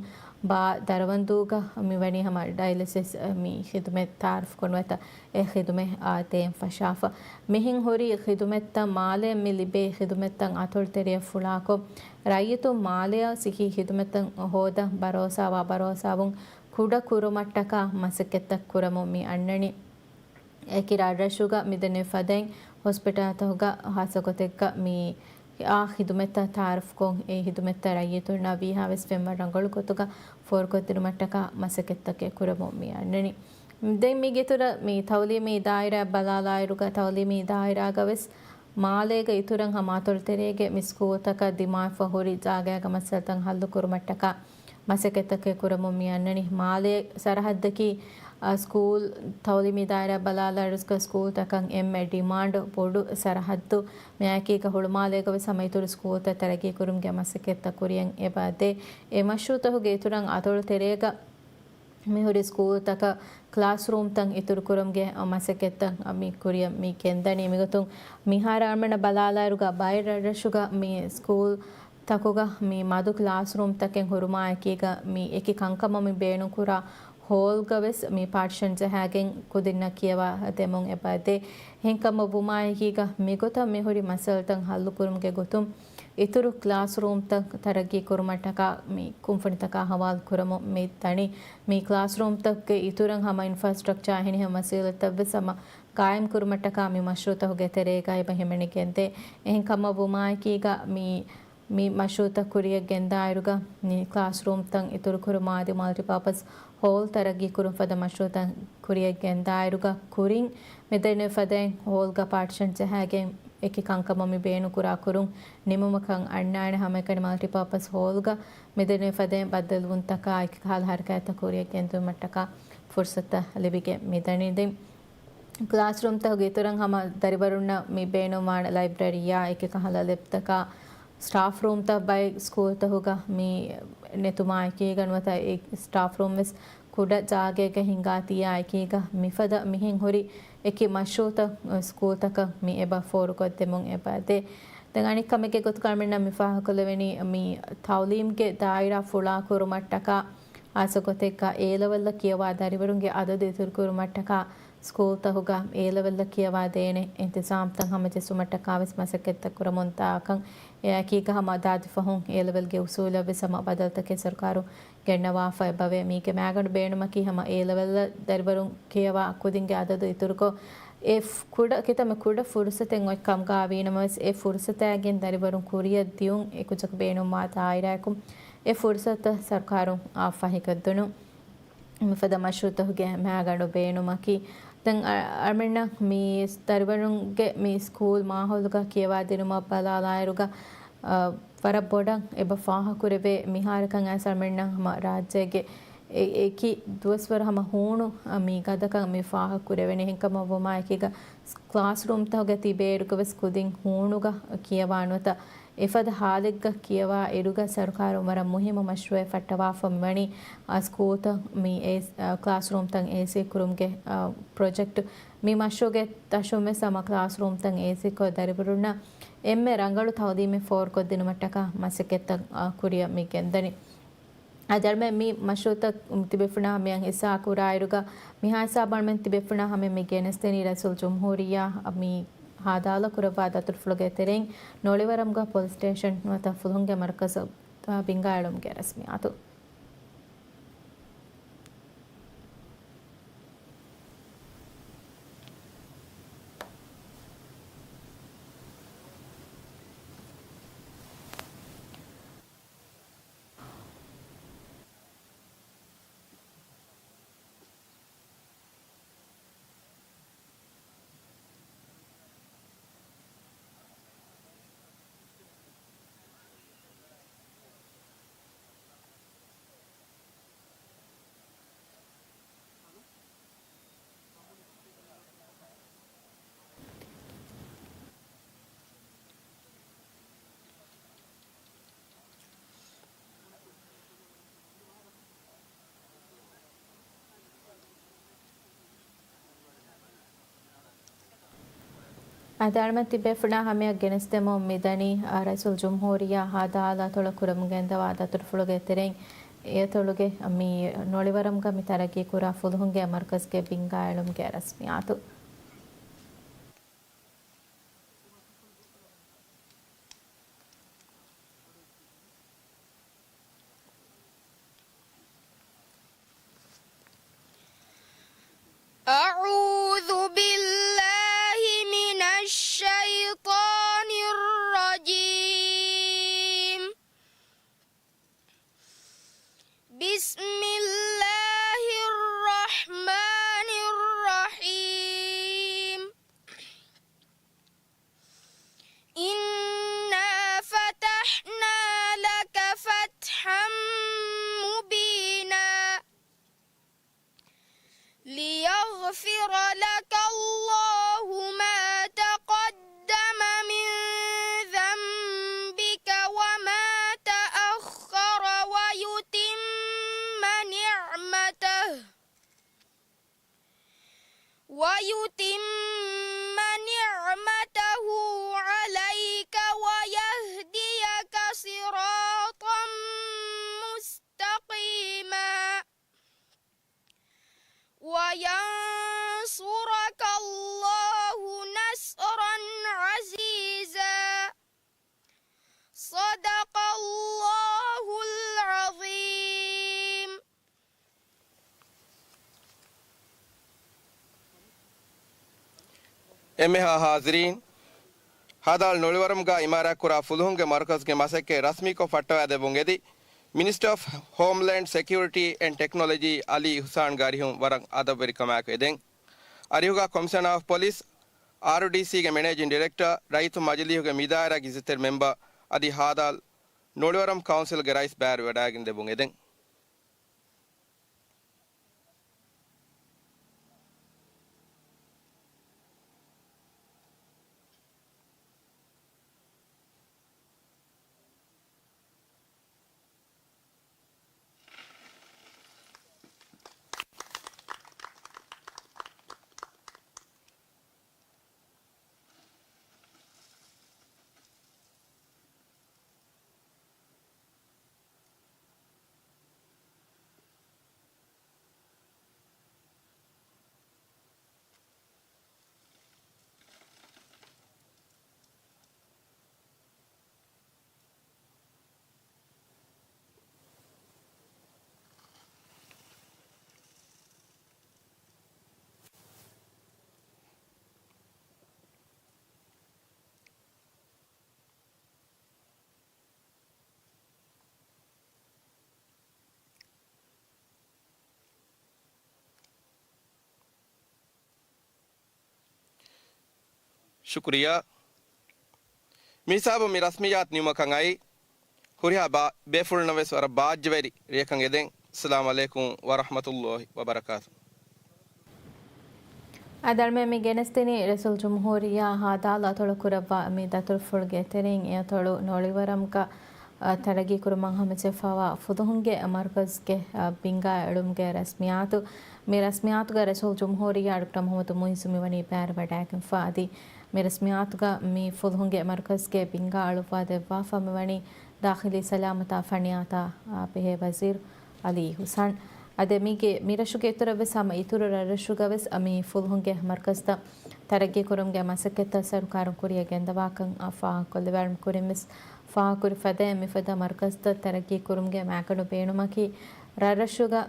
ބާ ދަރަވަންދޫގަ މި ވަނީ ހަމަ ޑަޔަލިސިސް މި ޚިދުމަތް ތައާރަފްކޮށް ނުވަތަ އެ ޚިދުމަތް އާ ދޭން ފަށާފަ. މިހެން ހުރި ޚިދުމަތްތައް މާލެއަށް މި ލިބޭ ޚިދުމަތްތައް އަތޮޅު ތެރެއަށް ފުޅާކޮށް، ރައްޔިތުން މާލެއަށް ސިއްހީ ޚިދުމަތްތައް ހޯދަން ބަރޯސާވާ ބަރޯސާވުން ކުޑަ ކުރުމަށްޓަކާ މަސައްކަތްތައް ކުރަމުން މި އަންނަނީ. އެކި ރަށްރަށުގަ މިދެންނެވި ފަދައިން ހޮސްޕިޓާލްތަކުގަ ހާއްސަ ގޮތެއްގަ މި އާ ޚިދުމަތްތައް ތައާރަފްކޮށް، އެ ޚިދުމަތްތައް ރައްޔިތުންނާ ވީހާވެސް ފެންވަރަށް ރަނގަޅު ގޮތުގަ ފޯރުކޮށްދިނުމަށްޓަކާ މަސައްކަތްތަކެއް ކުރަމުން މި އަންނަނީ. ދެން މީގެ އިތުރަށް މި ތައުލީމީ ދާއިރާ ބަލާލާއިރުގަ، ތައުލީމީ ދާއިރާގަ ވެސް މާލޭގަ އިތުރަށް ހަމަ އަތޮޅު ތެރޭގެ މި ސްކޫލްތަކަށް ދިމާވެފަ ހުރި ޖާގައިގަ މައްސަލަތައް ހައްލު ކުރުމަށްޓަކާ މަސައްކަތްތަކެއް ކުރަމުން މި އަންނަނީ. މާލޭ ސަރަހައްދަކީ، އާ، ސްކޫލް ތައުލީމީ ދާއިރާ ބަލާލާއިރުގަ ސްކޫލްތަކަށް އެންމެ ޑިމާންޑް ބޮޑު ސަރަހައްދު. މިއާއެކީގަ ހުޅުމާލޭގަ ވެސް ހަމަ އިތުރު ސްކޫލްތައް ތަރައްގީ ކުރުމުގެ މަސައްކަތްތައް ކުރިއަށް އެބަ ދޭ. އެ މަޝްރޫޢުތަކުގެ އިތުރަށް އަތޮޅު ތެރޭގަ މިހުރި ސްކޫލްތަކަށް ކްލާސްރޫމްތައް އިތުރުކުރުމުގެ މަސައްކަތްތައް މި ކުރިއަށް މި ގެންދަނީ. މިގޮތުން މިހާރު އަޅުމެންނަށް ބަލާލާއިރުގަ ބައެއް ރަށްރަށުގަ މި ސްކޫލްތަކުގަ މި މަދު ކްލާސްރޫމްތަކެއް ހުރުމާއެކީގަ މި އެކި ކަންކަމަށް މި ބޭނުންކުރާ ހޯލްގަ ވެސް މި ޕާޓިޝަން ޖަހާގެން ކުދިންނަށް ކިޔަވާ ދެމުން އެބަ ދޭ. އެހެންކަމަށް ވުމާއެކީގަ މިގޮތަށް މިހުރި މައްސަލަތައް ހައްލުކުރުމުގެ ގޮތުން އިތުރު ކްލާސްރޫމްތައް ތަރައްގީ ކުރުމަށްޓަކާ މި ކުންފުނިތަކާ ހަވާލު ކުރަމުން މި ދަނީ. މި ކްލާސްރޫމްތަކުގެ އިތުރަށް ހަމަ އިންފްރާސްޓްރަކްޗާ އެހެނިހެން ވަސީލަތްތައްވެސް ހަމަ ގާއިމް ކުރުމަށްޓަކާ މި މަޝްރޫޢުތަކުގެ ތެރޭގައި އެބަ ހިމެނިގެންދޭ. އެހެންކަމަށް ވުމާއެކީގަ މި، މި މަޝްރޫޢުތައް ކުރިއަށް ގެންދާއިރުގަ މި ކްލާސްރޫމްތައް އިތުރުކުރުމާ އަދި މަލްޓިޕާޕަސް ހޯލް ތަރައްގީ ކުރުން ފަދަ މަޝްރޫޢުތައް ކުރިއަށް ގެންދާއިރުގަ ކުރިން މިދެންނެވި ފަދައިން ހޯލްގަ ޕާޓިޝަން ޖަހާގެން އެކި ކަންކަމަށް މި ބޭނުންކުރާ ކުރުން ނިމުމަކަށް އަންނާނެ. ހަމައެކަނި މަލްޓިޕާޕަސް ހޯލްގަ މިދެންނެވި ފަދައިން ބައްދަލުވުންތަކާ އެކި ކަހަލަ ހަރަކާތްތައް ކުރިއަށް ގެންދިއުމަށްޓަކާ ފުރުސަތުތައް ލިބިގެން މިދަނީ. ދެން ކްލާސްރޫމްތަކުގެ އިތުރަށް ހަމަ ދަރިވަރުންނަށް މި ބޭނުންވާނެ ލައިބްރަރީއާ އެކި ކަހަލަ ލެބްތަކާ، ސްޓާފް ރޫމްތައް ބައެއް ސްކޫލްތަކުގަ މި ނެތުމާއެކީގަ ނުވަތަ އެ ސްޓާފް ރޫމް ވެސް ކުޑަ ޖާގައެއްގަ ހިނގާ ދިޔާ އެކީގަ މިފަދަ މިހެން ހުރި އެކި މަޝްރޫޢުތައް ސްކޫލްތަކަށް މި އެބަ ފޯރުކޮށްދެމުން އެބަ ދޭ. ދެން އަނެއް ކަމެއްގެ ގޮތުގަ އަޅުމެންނަށް މި ފާހަގަކޮށްލެވެނީ މި ތައުލީމްގެ ދާއިރާ ފުޅާ ކުރުމަށްޓަކާ ހާއްސަ ގޮތެއްގަ އޭ ލެވެލްއަށް ކިޔަވާ ދަރިވަރުންގެ އަދަދު އިތުރުކުރުމަށްޓަކާ ސްކޫލްތަކުގަ އޭ ލެވެލްއަށް ކިޔަވާ ދޭނެ އިންތިޒާމްތައް ހަމަޖެއްސުމަށްޓަކާވެސް މަސައްކަތްތައް ކުރަމުން ދާކަން. އެއާއެކީގަ ހަމަ ދާދި ފަހުން އޭ ލެވެލްގެ އުސޫލަށްވެސް ހަމަ ބަދަލުތަކެއް ސަރުކާރުން ގެންނަވާފަ އެބަވޭ. މީގެ މައިގަނޑު ބޭނުމަކީ ހަމަ އޭ ލެވެލްއަށް ދަރިވަރުން ކިޔަވާ ކުދިންގެ އަދަދު އިތުރުކޮށް، އެ ފް-، ކުޑަ ކިތަންމެ ކުޑަ ފުރުސަތެއް އޮތް ކަމުގަ ވީނަމަވެސް، އެ ފުރުސަތާގެން ދަރިވަރުން ކުރިއަށް ދިޔުން އެކުއްޖަކު ބޭނުންވާ ދާއިރާއަކުން އެ ފުރުސަތުތައް ސަރުކާރުން އާ ފަހިކޮށްދިނުން. މިފަދަ މަޝްރޫޢުތަކުގެ މައިގަނޑު ބޭނުމަކީ، ދެން އަ-، އަޅުމެންނަށް މި ދަރިވަރުންގެ މި ސްކޫލް މާހައުލުގަ ކިޔަވާދިނުމަށް ބަލާލާއިރުގަ، އަ، ވަރަށް ބޮޑަށް އެބަ ފާހަގަކުރެވޭ. މިހާރަކަށް އައިސް އަޅުމެންނަށް ހަމަ ރާއްޖޭގެ އެ-، އެކި ދުވަސްވަރު ހަމަ ހޫނު، އަ، މި ގަދަކަން މި ފާހަގަ ކުރެވެނީ. އެހެންކަމަށް ވުމާ އެކީގަ ކްލާސްރޫމްތަކުގަ ތިބޭއިރުގަ ވެސް ކުދިން ހޫނުގަ ކިޔަވާ ނުވަތަ އެފަދަ ހާލެއްގަ ކިޔަވާ އިރުގަ ސަރުކާރުން ވަރަށް މުހިއްމު މަޝްރޫއެއް ފައްޓަވާފަ މިވަނީ، އަ، ސްކޫލްތައް މި އޭ-، އަ، ކްލާސްރޫމްތައް އޭސީ ކުރުމުގެ، އަ، ޕްރޮޖެކްޓް. މި މަޝްރޫޢުގެ ތަށުން ވެސް ހަމަ ކްލާސްރޫމްތައް އޭސީކޮށް ދަރިވަރުންނަށް އެންމެ ރަނގަޅު ތައުލީމެއް ފޯރުކޮށްދިނުމަށްޓަކާ މަސައްކަތްތައް، އަ، ކުރިއަށް މި ގެންދަނީ. އަދި އަޅުމެން މި މަޝްރޫޢުތައް ތިބޭފުޅުންނާ ހަމަޔަށް ހިއްސާ ކުރާއިރުގަ، މިހާ ހިސާބަށް އަޅުމެން ތިބޭފުޅުންނާ ހަމަޔަށް މި ގެނެސްދެނީ ރައީސުލްޖުމްހޫރިއްޔާ މި ހާދަ އާލާ ކުރައްވާ ދަތުރުފުޅުގެ ތެރެއިން ނޮޅިވަރަމްގަ ޕޮލިސް ސްޓޭޝަން ނުވަތަ ފުލުހުންގެ މަރުކަޒަށް ބިންގާއެޅުމުގެ ރަސްމިއްޔާތު. އަދި އަޅުމެން ތިބޭފުޅާ ހަމަޔަށް ގެނެސްދެމުން މިދަނީ، އާ، ރައީސުލްޖުމްހޫރިއްޔާ ހާދަ އާލާތޮޅަށް ކުރަމުން ގެންދަވާ ދަތުރުފުޅުގެ ތެރެއިން އެތޮޅުގެ މި ނޮޅިވަރަމްގަ މި ތަރައްގީކުރާ ފުލުހުންގެ މަރުކަޒްގެ ބިންގާއެޅުމުގެ ރަސްމިއްޔާތު. أعوذ بالله من الشيطان الرجيم. بسم الله الرحمن الرحيم. إنا فتحنا لك فتحا مبينا. ليغفر لك الله ما تقدم من ذنبك وما تأخر ويتم نعمته، ويتم نعمته عليك ويهديك صراطا مستقيما. وينصرك الله نصرا عزيزا. صدق الله العظيم. އެންމެހާ ހާޒިރީން، ހާދަ އާލާ ނޮޅިވަރަމްގަ އިމާރާތްކުރާ ފުލުހުންގެ މަރުކަޒްގެ މަސައްކަތް ރަސްމީކޮށް ފައްޓަވައިދެއްވުން އެދި، މިނިސްޓްރީ އޮފް ހޯމްލޭންޑް ސެކިއުރިޓީ އެންޑް ޓެކްނޮލޮޖީ އަލީ އިޙުސާންގެ އަރިހުން ވަރަށް އަދަބުވެރިކަމާއެކު އެދެން. އަރިހުގަ ކޮމިޝަނާ އޮފް ޕޮލިސް، އާރްޑީސީގެ މެނޭޖިން ޑިރެކްޓަރ، ރައްޔިތު މަޖިލީހުގެ މިދާއިރާގެ އިއްޒަތްތެރި މެމްބަރ އަދި ހާދަ އާލާ ނޮޅިވަރަމް ކައުންސިލްގެ ރައީސް ބައިވެރިވެވަޑައިގެން ދެއްވުން އެދެން. ޝުކުރިއްޔާ. މިހިސާބުން މި ރަސްމިއްޔާތު ނިމުމަކަށް އައި، ހުރިހާ ބާ-، ބޭފުޅުންނަށް ވެސް ވަރަށް ބާއްޖަވެރި ރެއަކަށް އެދެން. އައްސަލާމު ޢަލައިކުމް ވަރަޙްމަތުﷲި ވަބަރަކާތު. އަދި އަޅުމެން މި ގެނެސްދިނީ ރަސޫލް ޖުމްހޫރިއްޔާ ހާދާލު އަތޮޅަށް ކުރައްވާ މި ދަތުރުފުޅުގެ ތެރެއިން އެ އަތޮޅު ނޮޅިވަރަމްގަ، އަ، ތަރައްގީ ކުރުމަށް ހަމަޖެހިފައިވާ ފުލުހުންގެ މަރުކަޒުގެ، އަ، ބިންގާ އެޅުމުގެ ރަސްމިއްޔާތު. މި ރަސްމިއްޔާތުގަ ރަސޫލް ޖުމްހޫރިއްޔާ ޑޮކްޓަރ މުޙައްމަދު މުޢިއްޒު މިވަނީ ބައިވެރިވަޑައިގެންފަ. އަދި މި ރަސްމިއްޔާތުގަ މި ފުލުހުންގެ މަރުކަޒުގެ ބިންގާ އަޅުއްވާ ދެއްވާފަ މިވަނީ ދާޚިލީ ސަލާމަތާ ފަނިޔާތާ، އާ، ބެހޭ ވަޒީރު އަލީ ހުސަން. އަދި މީގެ މިރަށުގެ އިތުރަށްވެސް ހަމަ އިތުރު ރަށްރަށުގަވެސް މި ފުލުހުންގެ މަރުކަޒުތައް ތަރައްގީ ކުރުމުގެ މަސައްކަތްތައް ސަރުކާރުން ކުރިއަށް ގެންދަވާކަން ފާހަގަކޮށްލެވުން ކުރިންވެސް ފާހަގަކުރި ފަދައިން މިފަދަ މަރުކަޒުތައް ތަރައްގީ ކުރުމުގެ މައިގަނޑު ބޭނުމަކީ ރަށްރަށުގަ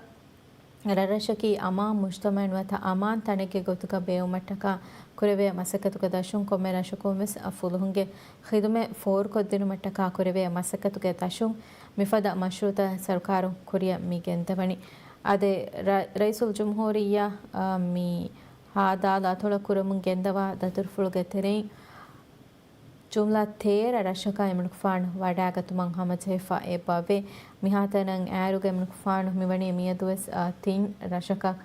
ރަށްރަށަކީ އަމާން މުޖްތަމަޢުން ނުވަތަ އަމާން ތަނެއްގެ ގޮތުގަ ބެއުމަށްޓަކާ ކުރެވޭ މަސައްކަތުގެ ދަށުން ކޮންމެ ރަށަކުން ވެސް ފުލުހުންގެ ޚިދުމަތް ފޯރުކޮށްދިނުމަށްޓަކާ ކުރެވޭ މަސައްކަތުގެ ދަށުން މިފަދަ މަޝްރޫޢުތައް ސަރުކާރުން ކުރިއަށް މި ގެންދަވަނީ. އަދި ރަ-، ރައީސުލް ޖުމްހޫރިއްޔާ، އާ، މި ހާދާލު އަތޮޅަށް ކުރަމުން ގެންދަވާ ދަތުރުފުޅުގެ ތެރެއިން ޖުމްލަ ތޭރަ ރަށަކަށް އެމަނިކުފާނު ވަޑައިގަތުމަށް ހަމަޖެހިފަ އެބަވޭ. މިހާތަނަށް އައިރުގަ އެމަނިކުފާނު މިވަނީ މިއަދުވެސް، އާ، ތިން ރަށަކަށް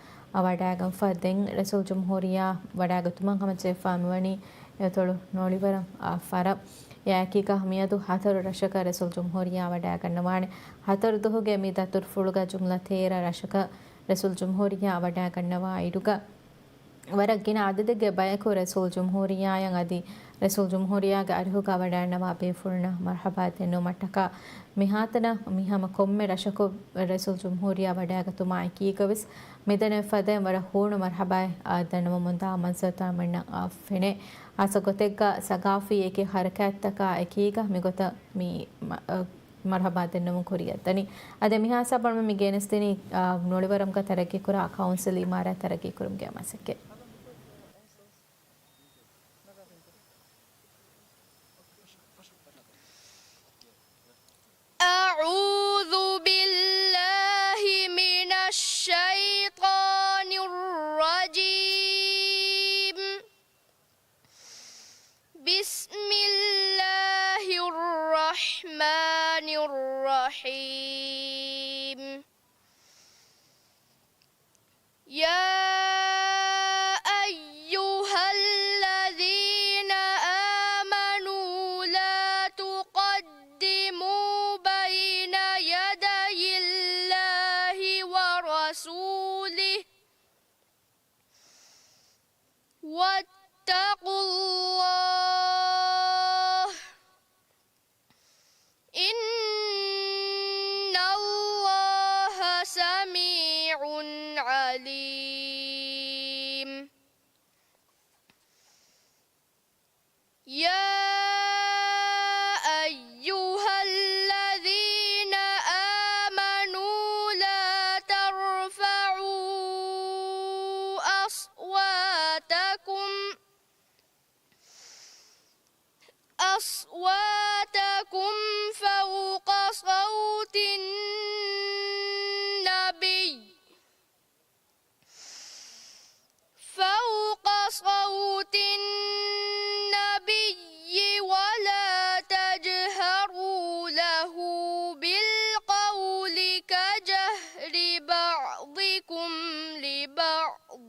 ވަޑައިގަންފަ. ދެން ރަސޫލް ޖުމްހޫރިއްޔާ ވަޑައިގަތުމަށް ހަމަޖެހިފަ މިވަނީ އެތޮޅު ނޮޅިވަރަ، އާ، ފަރަށް. އެއާއެކީގަ މިއަދު ހަތަރު ރަށަކަށް ރަސޫލް ޖުމްހޫރިއްޔާ ވަޑައިގަންނަވާނެ. ހަތަރު ދުވަހުގެ މި ދަތުރުފުޅުގަ ޖުމްލަ ތޭރަ ރަށަކަށް ރަސޫލް ޖުމްހޫރިއްޔާ ވަޑައިގަންނަވާ އިރުގަ، ވަރަށް ގިނަ އަދަދެއްގެ ބަޔަކު ރަސޫލް ޖުމްހޫރިއްޔާއަށް އަދި ރަސޫލް ޖުމްހޫރިއްޔާގެ އަރިހުގަ ވަޑައިގަންނަވާ ބޭފުޅުންނަށް މަރްޙަބާ ދެންނެވުމަށްޓަކާ މިހާތަނަށް މިހަމަ ކޮންމެ ރަށަކު ރަސޫލް ޖުމްހޫރިއްޔާ ވަޑައިގަތުމާ އެކީގަވެސް މިދެންނެވި ފަދައިން ވަރަށް ހޫނު މަރްޙަބާއެއް، އާ، ދަންނަވަމުންދާ މަންޒަރުތައް އަޅުމެންނަށް، އާ، ފެނޭ. ހާއްސަ ގޮތެއްގަ ސަގާފީ އެކި ހަރަކާތްތަކާ އެކީގަ މިގޮތަށް މި މަ-، އަ، މަރްޙަބާ ދެންނެވުން ކުރިއަށްދަނީ. އަދި މިހާ ހިސާބަށް މި ގެނެސްދިނީ، އާ، ނޮޅިވަރަމްގަ ތަރައްގީކުރާ ކައުންސިލް އިމާރާތް ތަރައްގީކުރުމުގެ މަސައްކަތް. أعوذ بالله من الشيطان الرجيم. بسم الله الرحمن الرحيم. يا أيها الذين آمنوا لا تقدموا بين يدي الله ورسوله واتقوا الله إن الله سميع عليم. يا أيها الذين آمنوا لا ترفعوا أصواتكم أصواتكم فوق صوت النبي فوق صوت النبي ولا تجهروا له بالقول كجهر بعضكم لبعض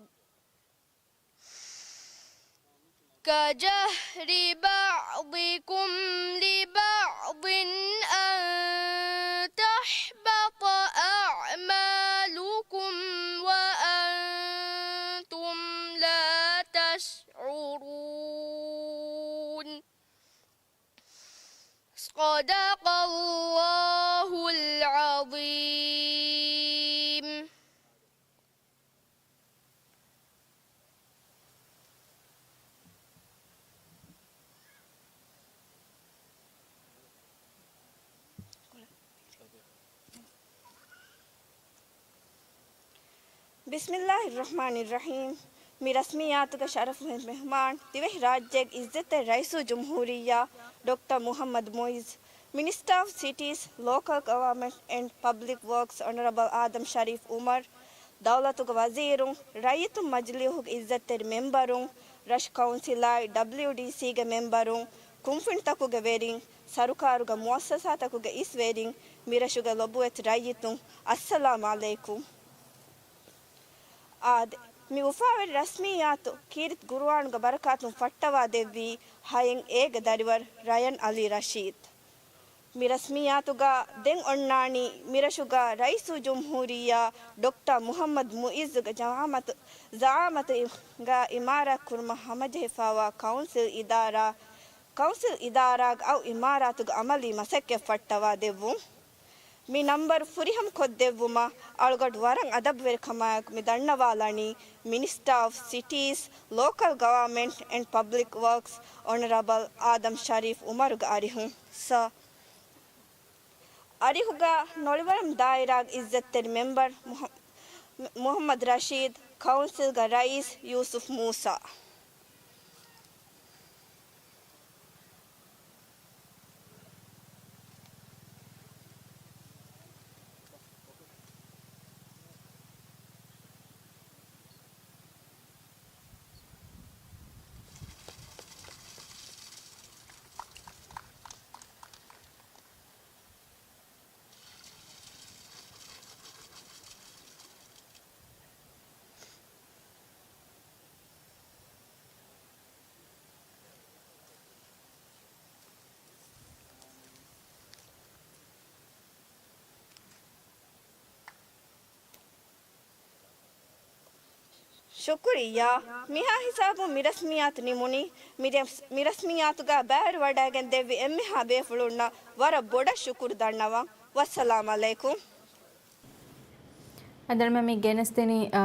كجهر بعضكم لبعض أن تحبط أعمالكم وأنتم لا تشعرون. صدق الله العظيم. بسم الله الرحمن الرحيم. މި ރަސްމިއްޔާތުގެ ޝަރަފުވެރި މެހުމާން، ދިވެހިރާއްޖޭގެ އިއްޒަތްތެރި ރައީސުލްޖުމްހޫރިއްޔާ ޑޮކްޓަރ މުޙައްމަދު މުޢިއްޒު، މިނިސްޓަރ އޮފް ސިޓީސް، ލޯކަލް ގަވަރމަންޓް އެންޑް ޕަބްލިކް ވޯކްސް، އޮނަރަބަލް އާދަމް ޝަރީފް އުމަރު، ދައުލަތުގެ ވަޒީރުން، ރައްޔިތުން މަޖިލީހުގެ އިއްޒަތްތެރި މެމްބަރުން، ރަށު ކައުންސިލާއި، ޑަބްލިއުޑީސީގެ މެމްބަރުން، ކުންފުނިތަކުގެ ވެރިން، ސަރުކާރުގެ މުއައްސަސާތަކުގެ އިސް ވެރިން، މިރަށުގެ ލޮބުވެތި ރައްޔިތުން، އައްސަލާމް ޢަލައިކުމް. އާދެ، މި އުފާވެރި ރަސްމިއްޔާތު ކީރިތި ގުރުއާނުގެ ބަރަކާތުން ފައްޓަވާ ދެއްވީ ހައެއް އޭގެ ދަރިވަރު ރަޔަން ޢަލީ ރަޝީދު. މި ރަސްމިއްޔާތުގަ ދެން އޮންނާނީ މިރަށުގަ ރައީސުލްޖުމްހޫރިއްޔާ ޑޮކްޓަރ މުޙައްމަދު މުޢިއްޒުގެ ޒަޢާމަތު، ޒަޢާމަތުގަ އިމާރާތް ކުރުމަށް ހަމަޖެހިފައިވާ ކައުންސިލް އިދާރާ، ކައުންސިލް އިދާރާގެ އައު އިމާރާތުގެ އަމަލީ މަސައްކަތް ފައްޓަވާ ދެއްވުން. މި ނަންބަރު ފުރިހަމަ ކޮށްދެއްވުމަށް އަޅުގަނޑު ވަރަށް އަދަބުވެރިކަމާއެކު މި ދަންނަވާލަނީ މިނިސްޓާ އޮފް ސިޓީސް، ލޯކަލް ގަވަރމަންޓް އެންޑް ޕަބްލިކް ވަރކްސް އޮނަރަބަލް އާދަމް ޝަރީފް އުމަރުގެ އަރިހުން. ސަ. އަރިހުގަ ނޮޅިވަރަމް ދާއިރާގެ އިއްޒަތްތެރި މެމްބަރު މުޙަ-، މުޙައްމަދު ރަޝީދު، ކައުންސިލްގެ ރައީސް ޔޫސުފް މޫސާ. ޝުކުރިއްޔާ. މިހާ ހިސާބުން މި ރަސްމިއްޔާތު ނިމުނީ. މި ރަސް-، މި ރަސްމިއްޔާތުގަ ބައިވެރިވަޑައިގެން ދެއްވި އެންމެހާ ބޭފުޅުންނަށް ވަރަށް ބޮޑަށް ޝުކުރު ދަންނަވަން. ވައްސަލާމް ޢަލައިކުމް. އަދި މި ގެނެސްދިނީ، އަ،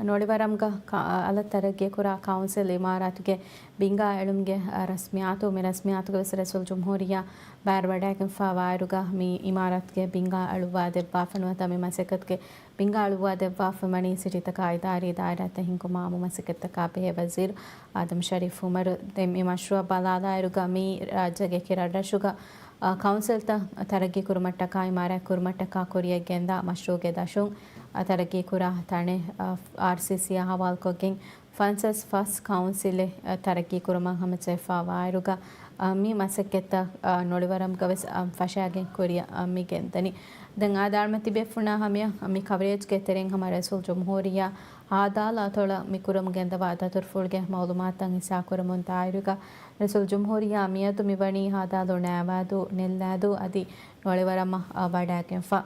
ނޮޅިވަރަމްގަ ކަ-، އަލަށް ތަރައްގީކުރާ ކައުންސިލް އިމާރާތުގެ ބިންގާ އެޅުމުގެ، އަ، ރަސްމިއްޔާތު. މި ރަސްމިއްޔާތުގަ ވެސް ރައީސުލްޖުމްހޫރިއްޔާ ބައިވެރިވަޑައިގެންފާވާއިރުގަ މި އިމާރާތުގެ ބިންގާ އަޅުއްވާ ދެއްވާފަ ނުވަތަ މި މަސައްކަތުގެ ބިންގާ އަޅުއްވާ ދެއްވާފަ ވަނީ ސިޓީތަކާ އިދާރީ ދާއިރާތައް ހިންގުމާ އާއްމު މަސައްކަތްތަކާ ބެހޭ ވަޒީރު އާދަމް ޝަރީފް އުމަރު. ދެން މި މަޝްރޫޢަށް ބަލާލާއިރުގަ މީ ރާއްޖޭގެ އެކި ރަށްރަށުގަ، އާ، ކައުންސިލްތައް ތަރައްގީ ކުރުމަށްޓަކާ އިމާރާތް ކުރުމަށްޓަކާ ކުރިޔަށް ގެންދާ މަޝްރޫޢުގެ ދަށުން، އާ، ތަރައްގީ ކުރާ ތަނެއް، އާ، އާރްސީސީއާ ހަވާލުކޮށްގެން ފަންސަސް ފަސް ކައުންސިލެއް، އަ، ތަރައްގީ ކުރުމަށް ހަމަޖެހިފައިވާއިރުގަ، އަ، މި މަސައްކަތްތައް، އަ، ނޮޅިވަރަމްގަ ވެސް، އަ، ފަށާގެން ކުރިއަށް، އަ، މި ގެންދަނީ. ދެން އާދެ، އަޅުމެން ތިބޭފުޅުންނާ ހަމަޔަށް މި ކަވަރޭޖްގެ ތެރެއިން ހަމަ ރައީސުލްޖުމްހޫރިއްޔާ ހާދާލާ އަތޮޅަށް މި ކުރަމުން ގެންދަވާ ދަތުރުފުޅުގެ މައުލޫމާތުތައް ހިއްސާކުރަމުން ދާއިރުގަ، ރައީސުލްޖުމްހޫރިއްޔާ މިއަދު މިވަނީ ހާދާލު ނައިވާދޫ، ނެއްލާދޫ އަދި ނޮޅިވަރަމަށް، އަ، ވަޑައިގެންފަ.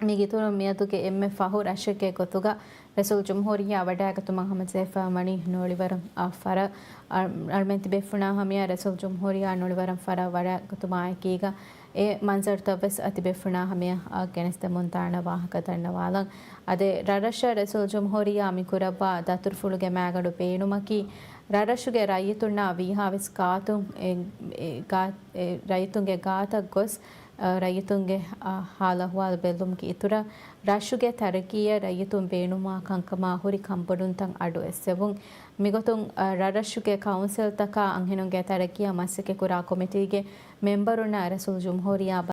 މި ގިތުނު މިއަދުގެ އެންމެ ފަހު ރަށެއްގެ ގޮތުގަ ރައީސުލްޖުމްހޫރިއްޔާ ވަޑައިގަތުމަށް ހަމަޖެހިފައި ވަނީ ނޮޅިވަރަމް، އާ، ފަރަށް. އަ-، އަޅުމެން ތިބޭފުޅުންނާ ހަމަޔަށް ރައީސުލްޖުމްހޫރިއްޔާ ނޮޅިވަރަމް ފަރަށް ވަޑައިގަތުމާއެކީގަ އެ މަންޒަރުތައް ވެސް އަ، ތިބޭފުޅުންނާ ހަމަޔަށް، އާ، ގެނެސްދެމުން ދާނެ ވާހަކަ ދަންނަވާލަން. އަދި ރަށްރަށަށް ރައީސުލްޖުމްހޫރިއްޔާ މި ކުރައްވާ ދަތުރުފުޅުގެ މައިގަނޑު ބޭނުމަކީ، ރަށްރަށުގެ ރައްޔިތުންނާ ވީހާވެސް ގާތުން އެ، އެ ގާ-، އެ ރައްޔިތުންގެ ގާތަށް ގޮސް، އަ، ރައްޔިތުންގެ، އަ، ހާލު އަހުވާލު ބެއްލުމުގެ އިތުރަށް، ރަށުގެ ތަރައްގީއަށް ރައްޔިތުން ބޭނުންވާ ކަންކަމާ ހުރި ކަންބޮޑުންތައް އަޑު އެއްސެވުން. މިގޮތުން، އަ، ރަށްރަށުގެ ކައުންސިލްތަކާ އަންހެނުންގެ ތަރައްގީއަށް މަސައްކަތްކުރާ ކޮމިޓީގެ މެމްބަރުންނަށް ރައީސުލްޖުމްހޫރިއްޔާ